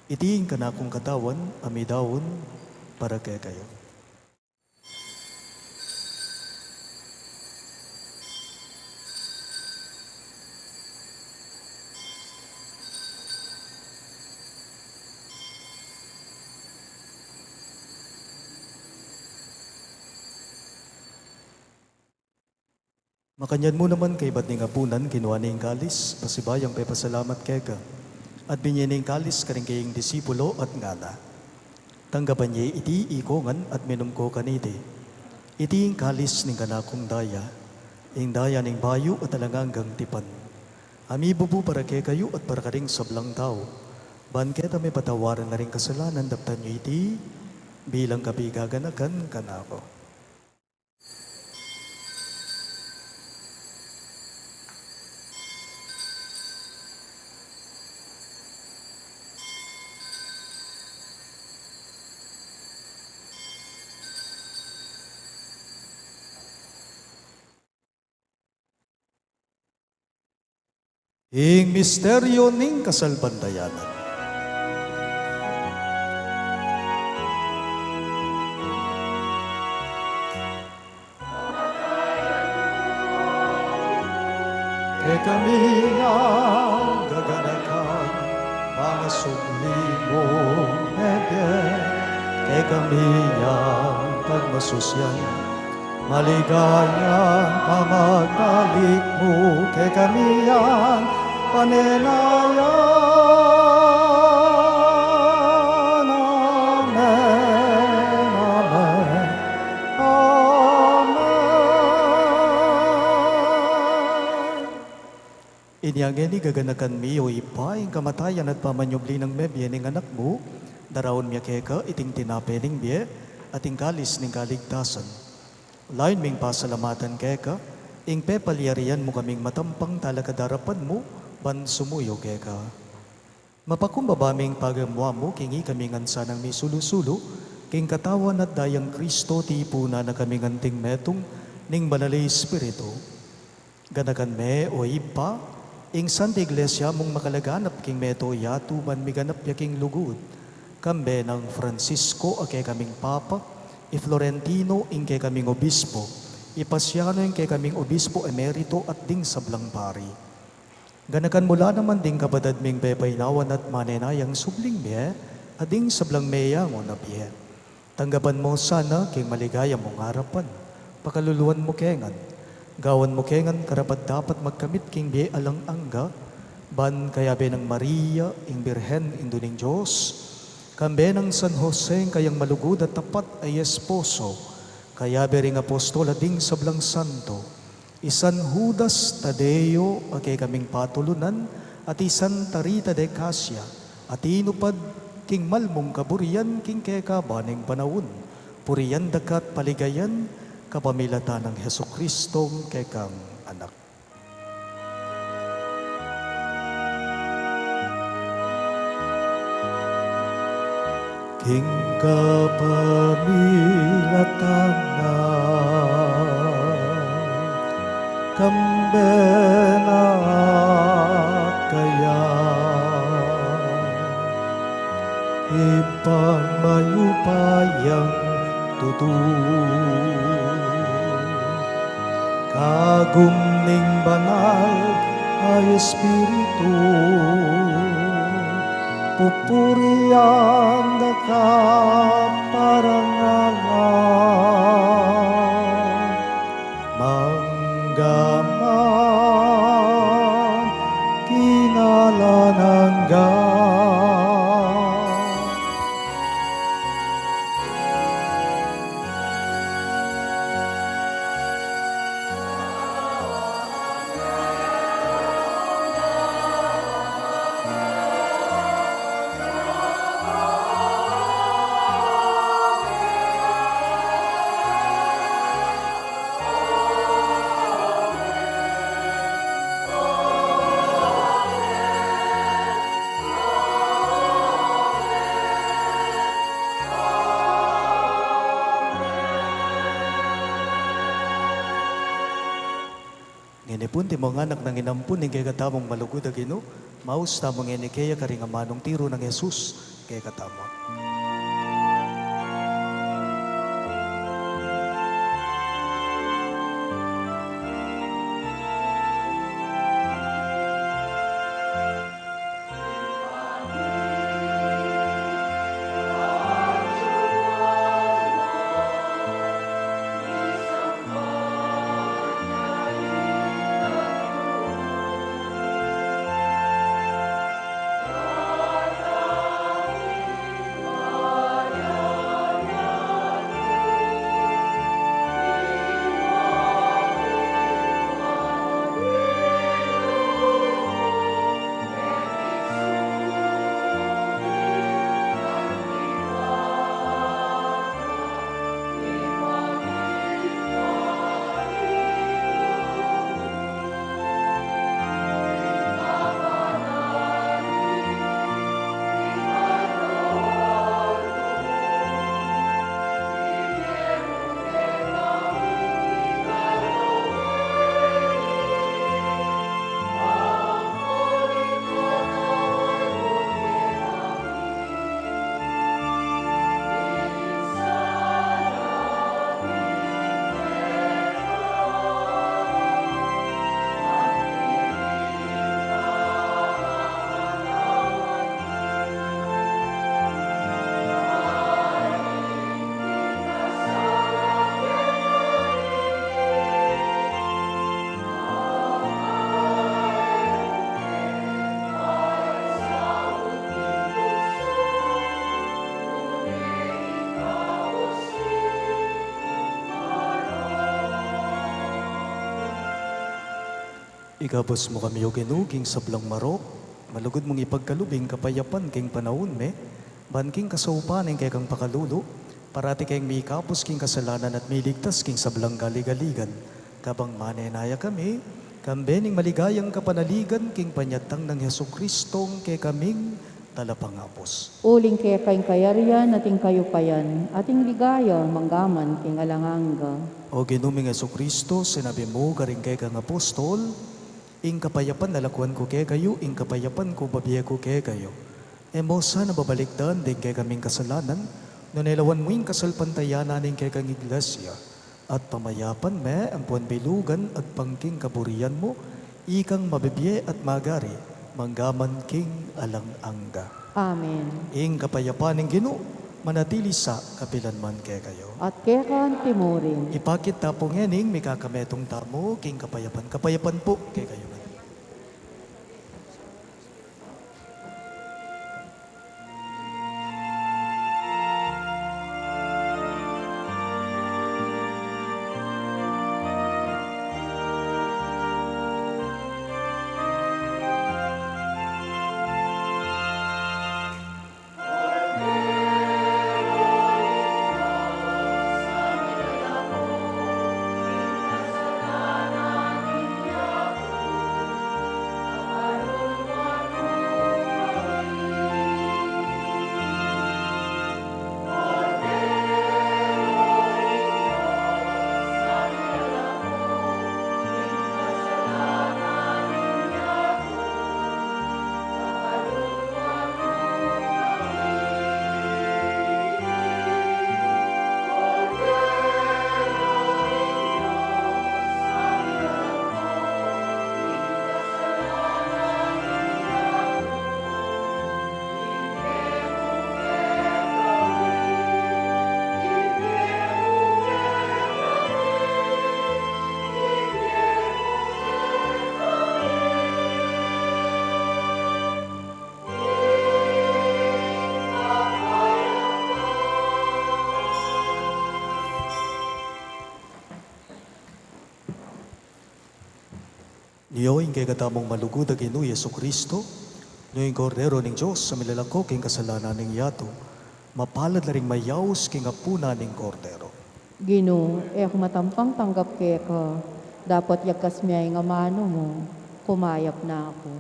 Iti ing kanakung katawan a midaun para kekayu. Makanyan mu naman kaibat ning apunan, kinua ne ing kalis, pasibayung pepasalamat keka, at binie ne ing kalis karing kayang disipulo at ngana: Tanggapan ye iti ikongan at minum ko kaniti. Iti ing kalis ning kanakung daya, ing daya ning bayu at alang anggang tipan, a mibubu para kekayu at para karing sablang tau, ban keta mipatawaran la ring kasalanan. Daptan yu iti bilang kapigaganakan kanaku. Ing misteryu ning kasalpantayanan. Kekami ngan gaganakan, pangasubli mung mebie, kekami ngan pagmasusyan, Maligayang pamagbalik mu kekami yang panenayan. Amen, amen, amen. Inya ngeni gaganakan mi, o Ibpa, ing kamatayan at pamanyubli nang mebie ning Anak mu, daraun mi keka iting tinape ning bie at ing kalis ning kaligtasan. Layun ming pasalamatan keka ing pepalyarian mu kaming matampang talakad king arapan mu ban sumuyu keka. Mapakumbaba ming pagamuan mu king ikami ngan sanang misulu-sulu king katawan at dayang Kristo, tipunan na kaming anting metung ning Banal a Espiritu. Ganakan me, o Ibpa, ing Santa Iglesia mung makalaganap king mabilug a yatu ban miganap ya king lugud, kambe nang Francisco a kekaming Papa, i Florentino ing kekaming Obispo, i Paciano ing kekaming Obispo Emerito at ding sablang pari. Ganakan mu la naman ding kapatad ming pepainawan at manenayang subling mie at ding sablang meyangu na bie. Tanggapan mu sana king maligaya mung arapan, pakaluluan mu ke ngan, gawan mu ke ngan karapat-dapat magkamit king bie alang angga, ban kayabe nang Maria, ing Birhen, Indu ning Dios, kambe nang San Jose, ing kayang malugud at tapat a esposo, kayabe ring apostol at ding sablang santo, i San Judas Tadeo a kekaming patulunan, at i Santa Rita de Casia, a tinupad king mal mung kaburian king kekaban ning panaun, purian da ka at paligayan kapamilatan nang Jesucristo a kekang Anak. King kapamilatan na, kambe na at kaya, Ibpang mayupayang tutu, kagum ning Banal a Espiritu, pupurian da ka, parangalan, mangga man king alang angga. Ngeni pu, antimong anak nang inampun ning kekatamung malugud a Ginu, maus tamu ngeni keya karing amanung tiru nang Jesus kekatamu. Ikabus mu kami, O Ginu, king sablang marok, malugud mung ipagkalub ing kapayapan king panaun mi, ban king kasaupan ning kekang pakalulu, parati keng mikabus king kasalanan at miligtas king sablang galigaligan, kabang manenaya kami, kambe ning maligayang kapanaligan king panyatang nang Jesucristo, ing kekaming Talapangabus. Uling keka ing kayarian at ing kayupayan at ing ligaya manggaman king alang angga. O Ginu ming Jesucristo, sinabi mu karing kekang apostol, ing kapayapan lalakwan ku kekayu, ing kapayapan ku bibie ku kekayu. E mu sana babalikdan ding kekaming kasalanan, nune lawan mu ing kasalpantayanan ning kekang iglesia. At pamayapan me ampon bilugan agpang king kaburian mu, ikang mabibie at magari, manggaman king alang angga. Amen. Ing kapayapan ning Ginu, manatili sa kapilan man kekayu. At keka anti mu rin. Ipakit ta pu ngening mikakametung tamu king kapayapan. Kapayapan pu kekayu ngan. Nio ing kekatamung malugud a Ginu Jesucristo, nio ing Kordero ning Dios a milalako king kasalanan ning yatu, mapalad la ring mayaus king apunan ning Kordero. Ginu, e ku matampang tanggap keka, dapot yagkas me ing amanu mu, kumayap na ku.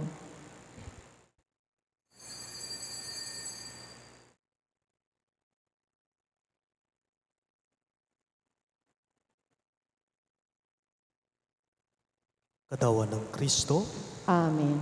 Katawan nang Kristo. Amen.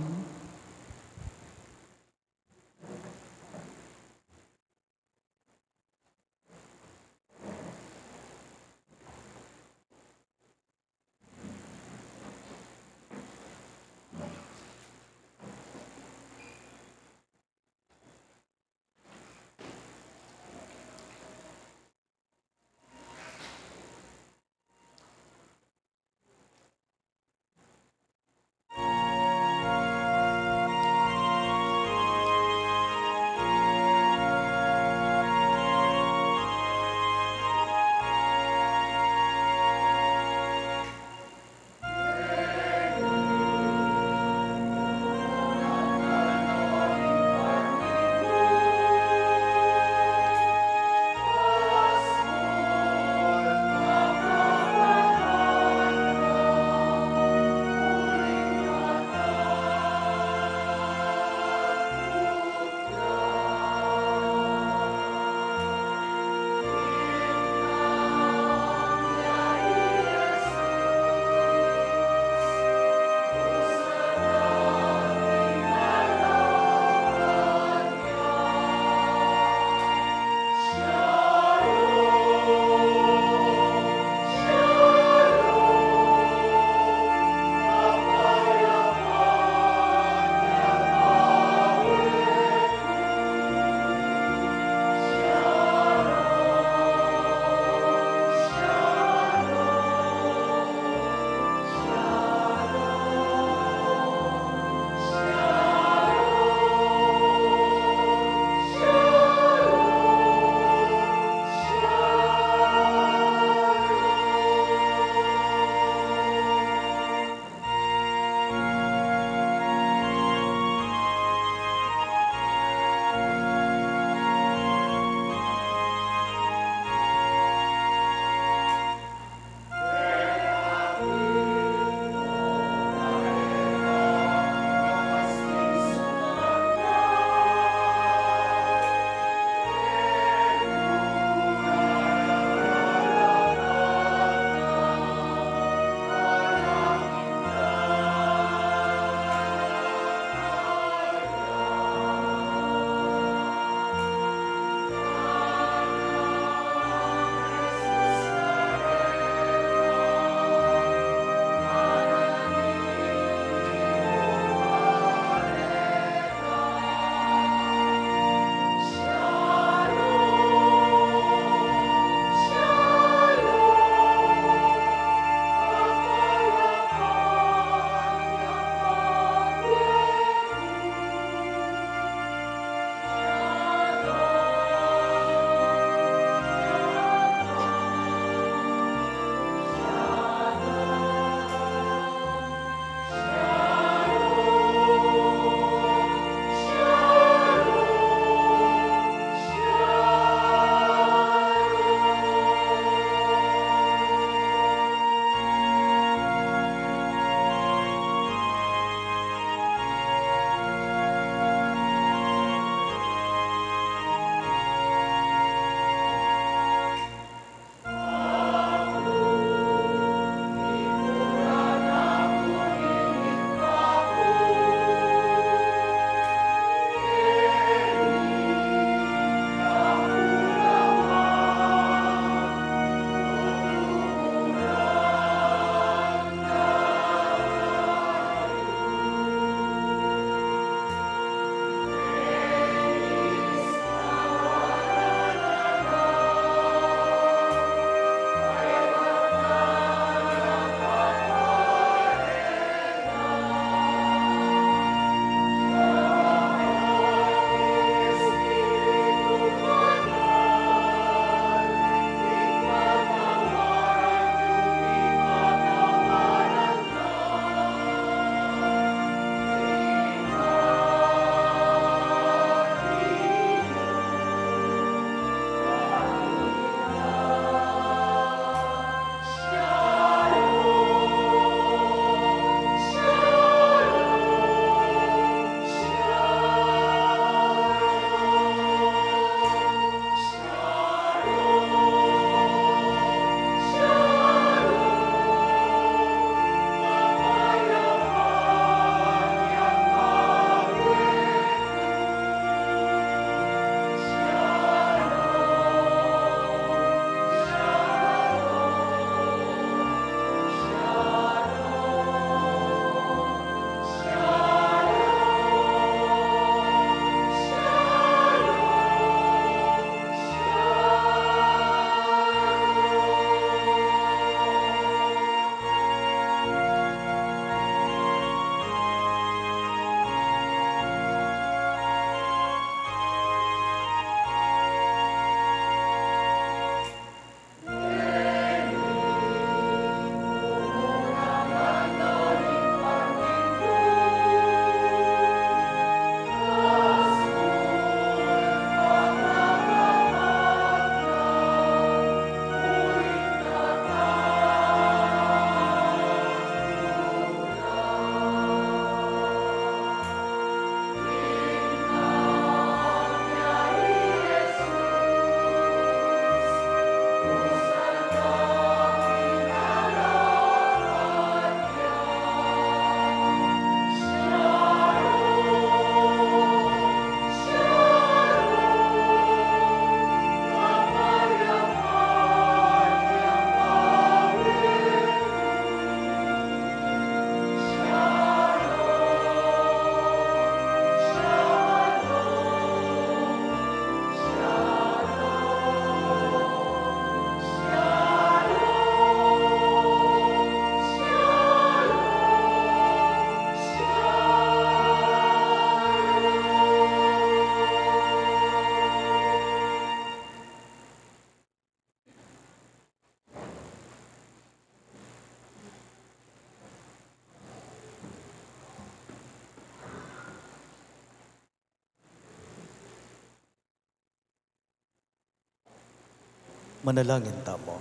Manalangin tamu.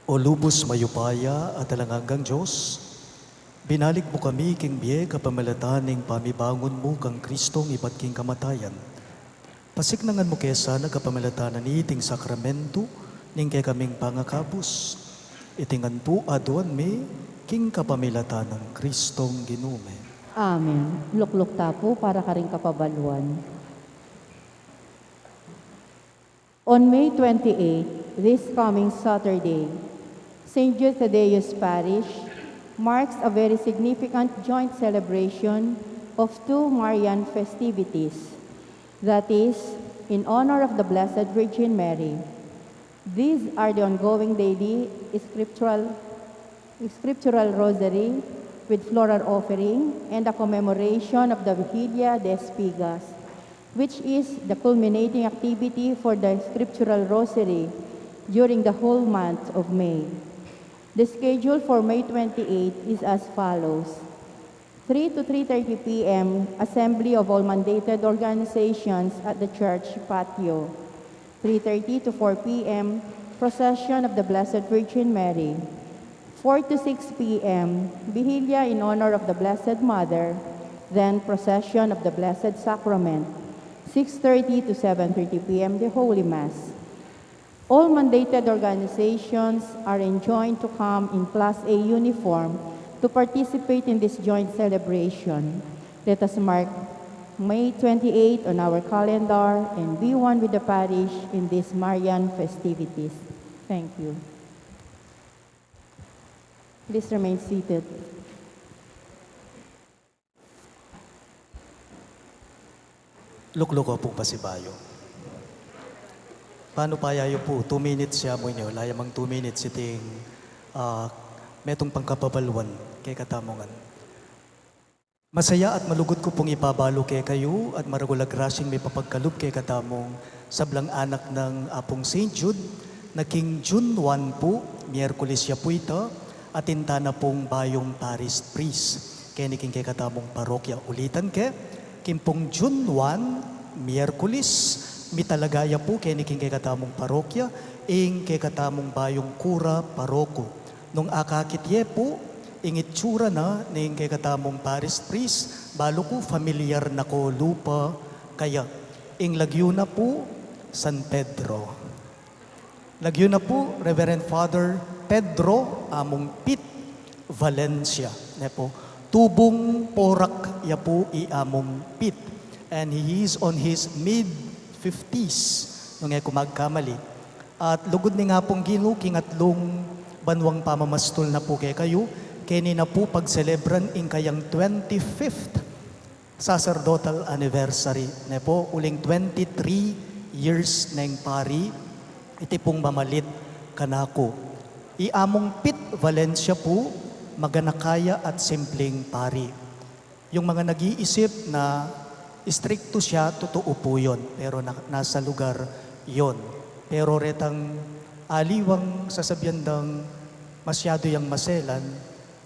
O lubus mayupaya at alang anggang Dios, binalik mu kami king bie kapamilatan ning pamibangun mu kang Kristong ibat king kamatayan. Pasiknangan mu ke sana kapamilatan na niting sakramentu ning kekaming pangakabus. Iti ngan pu aduan mi king kapamilatan nang Kristong Ginu mi. Amen. Lukluk ta pu para karing kapabaluan. On May twenty-eight, this coming Saturday, Saint Jude Thaddeus Parish marks a very significant joint celebration of two Marian festivities, that is, in honor of the Blessed Virgin Mary. These are the ongoing daily scriptural, scriptural rosary with floral offering and the commemoration of the Vigilia de Espigas, which is the culminating activity for the scriptural rosary during the whole month of May. The schedule for May twenty-eight is as follows. Three to three thirty p m, assembly of all mandated organizations at the church patio. Three thirty to four p m, procession of the Blessed Virgin Mary. Four to six p m, Vigilia in honor of the Blessed Mother, then procession of the Blessed Sacrament. Six thirty to seven thirty p m, the Holy Mass. All mandated organizations are enjoined to come in Class A uniform to participate in this joint celebration. Let us mark May twenty-eight on our calendar and be one with the parish in these Marian festivities. Thank you. Please remain seated. Lukluk ku pung pasibayu. Panu pa ya yu pu, two minutes ya mu inyo, ala ya mang two minutes iting, ah, metung pang kapabaluan kekatamu ngan. Masaya at malugud ku pung ipabalu kekayu at maragul a grasyang mipapagkalub kekatamung sablang anak nang Apung Saint Jude, na king June one pu, Miyerkules ya pu ita, atin tana pung bayung parish priest keni king kekatamung parokya. Ulitan ke, king pung June one, Miyerkules, mitalaga ya pu keni king kekatamung parokya ing kekatamung bayung kura paroko. Nung akakit ye pu ing itsura na ning kekatamung parish priest, balu ku familiar na ko lupa kaya. Ing lagyu na pu, San Pedro. Lagyu na pu, Reverend Father Pedro Among Pit Valencia. Ne pu, tubung porak ya pu i Among Pit. And he is on his mid fifties, nung e ku magkamali. At lugud ning Apung Ginu, king atlung banuang pamamastul na pu kekayu, keni na pu pagselebran ing kayang twenty-fifth sacerdotal anniversary, ne pu, uling twenty-three years neng pari, iti pung mamalit kanaku. I Among Pit Valencia pu, maganaka ya at simpling pari. Yung mga nag-iisip na istrikto siya, totoo pu yun, pero na-, nasa lugar yun. Pero retang aliwang sasabian dang masyado yang maselan,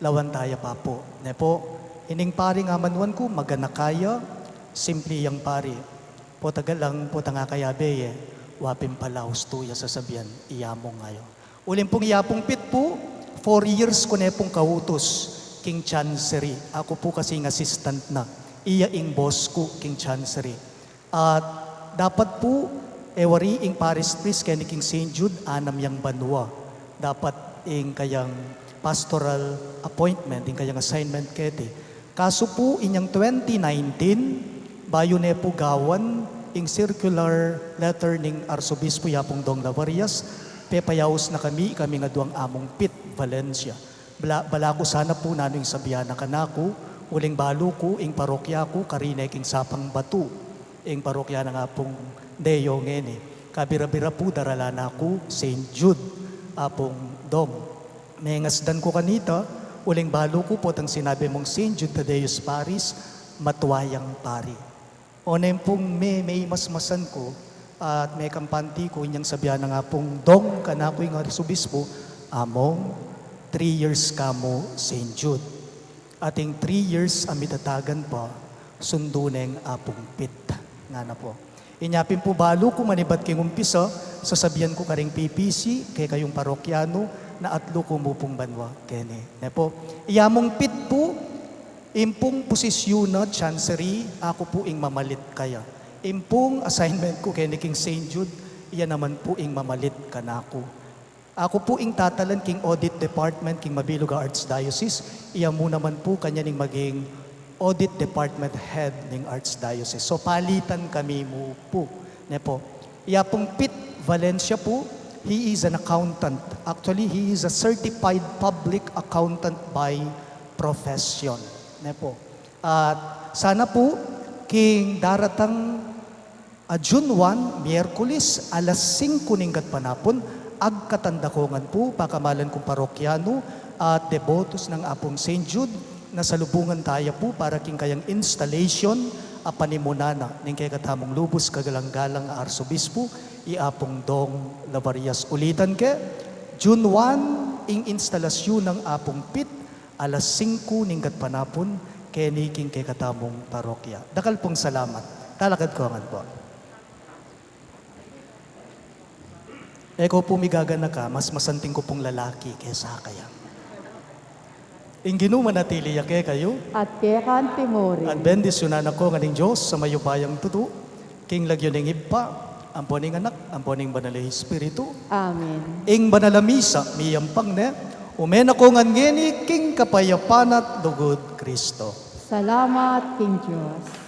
lawan taya pa pu. Ne pu, ining pari nga manuan ku, maganaka ya, simpli yang pari. Potang galang, potang akayabe ye, wa pin pala ustu ya sasabian, i Among nga ya. Uling pung i Apung Pit pu, four years ku ne pung kautus king Chancery. Aku pu kasi ing assistant na, iya ing boss ku king Chancery. At dapat pu, e wari ing parish priest keni king Saint Jude, anam yang banua. Dapat ing kayang pastoral appointment, ing kayang assignment keti. Kasu pu, inyang twenty nineteen, bayu ne pu gawan ing circular letter ning Arsobispo i Apung Dong Lavarias, pepayaus na kami, ikaming aduang Among Pit Valencia. Bala, bala ku sana pu nanu ing sabian na kanaku, uling balu ku, ing parokya ku, karine king Sapang Batu, ing parokya nang Apung Deo ngeni. Kabira-bira pu, daralan na ku Saint Jude, Apung Dong. Mengasdan ku kanita, uling balu ku, potang sinabi mung Saint Jude Thaddeus Parish, matua yang pari. Oneng pung me, meimasmasan ku, at mekampante ku inyang sabian nang Apung Dong kanaku ing Arsobispo, Among, three years ka mu Saint Jude. At ing three years a mitatagan pa, sundu neng Apung Pit. Ngana pu. Inya pin pu balu ku manibat king umpisa, sasabian ku karing P P C, kekayung parokyanu, na atlu ku mu pung banua keni. Ne pu, iya mung pit pu, ing pung posisyun na chancery, aku pu ing mamalit kaya. Ing pung assignment ku keni king Saint Jude, iya naman pu ing mamalit kanaku. Aku pu ing tatalan king audit department king mabilug a archdiocese, iya mu naman pu kanyan ing maging audit department head ning archdiocese. So, palitan kami mu pu. Ne pu. Iya pung Pit Valencia pu, he is an accountant. Actually, he is a certified public accountant by profession. Ne pu. At sana pu, king daratang a June one, Miyerkules, alas singku ning gatpanapun, agkatan da ko ngan pu, pakamalan kung parokyanu at debotos nang Apung Saint Jude, na salubungan taya pu para king kayang installation a panimunan na ning kekatamung lubus kagalang-galang a Arsobispo, i Apung Dong Lavarias. Ulitan ke, June one, ing instalasyun nang Apung Pit, alas singku ning gatpanapun, keni king kekatamung parokya. Dakal pung salamat. Talakad ko ngan pu. E ko pu migaganaka, mas masanting ku pung lalaki kesa kaya. Ing Ginu manatili ya kekayu. At keka mu rin. At bendisyunan na ko ngan ning Dios a mayupayang tutu, king lagyu ning Ibpa, ampo ning Anak, ampo ning Banal a Espiritu. Amen. Ing banal a misa, miyampang ne, ume na ko ngan ngeni, king kapayapan at lugud Kristo. Salamat king Dios.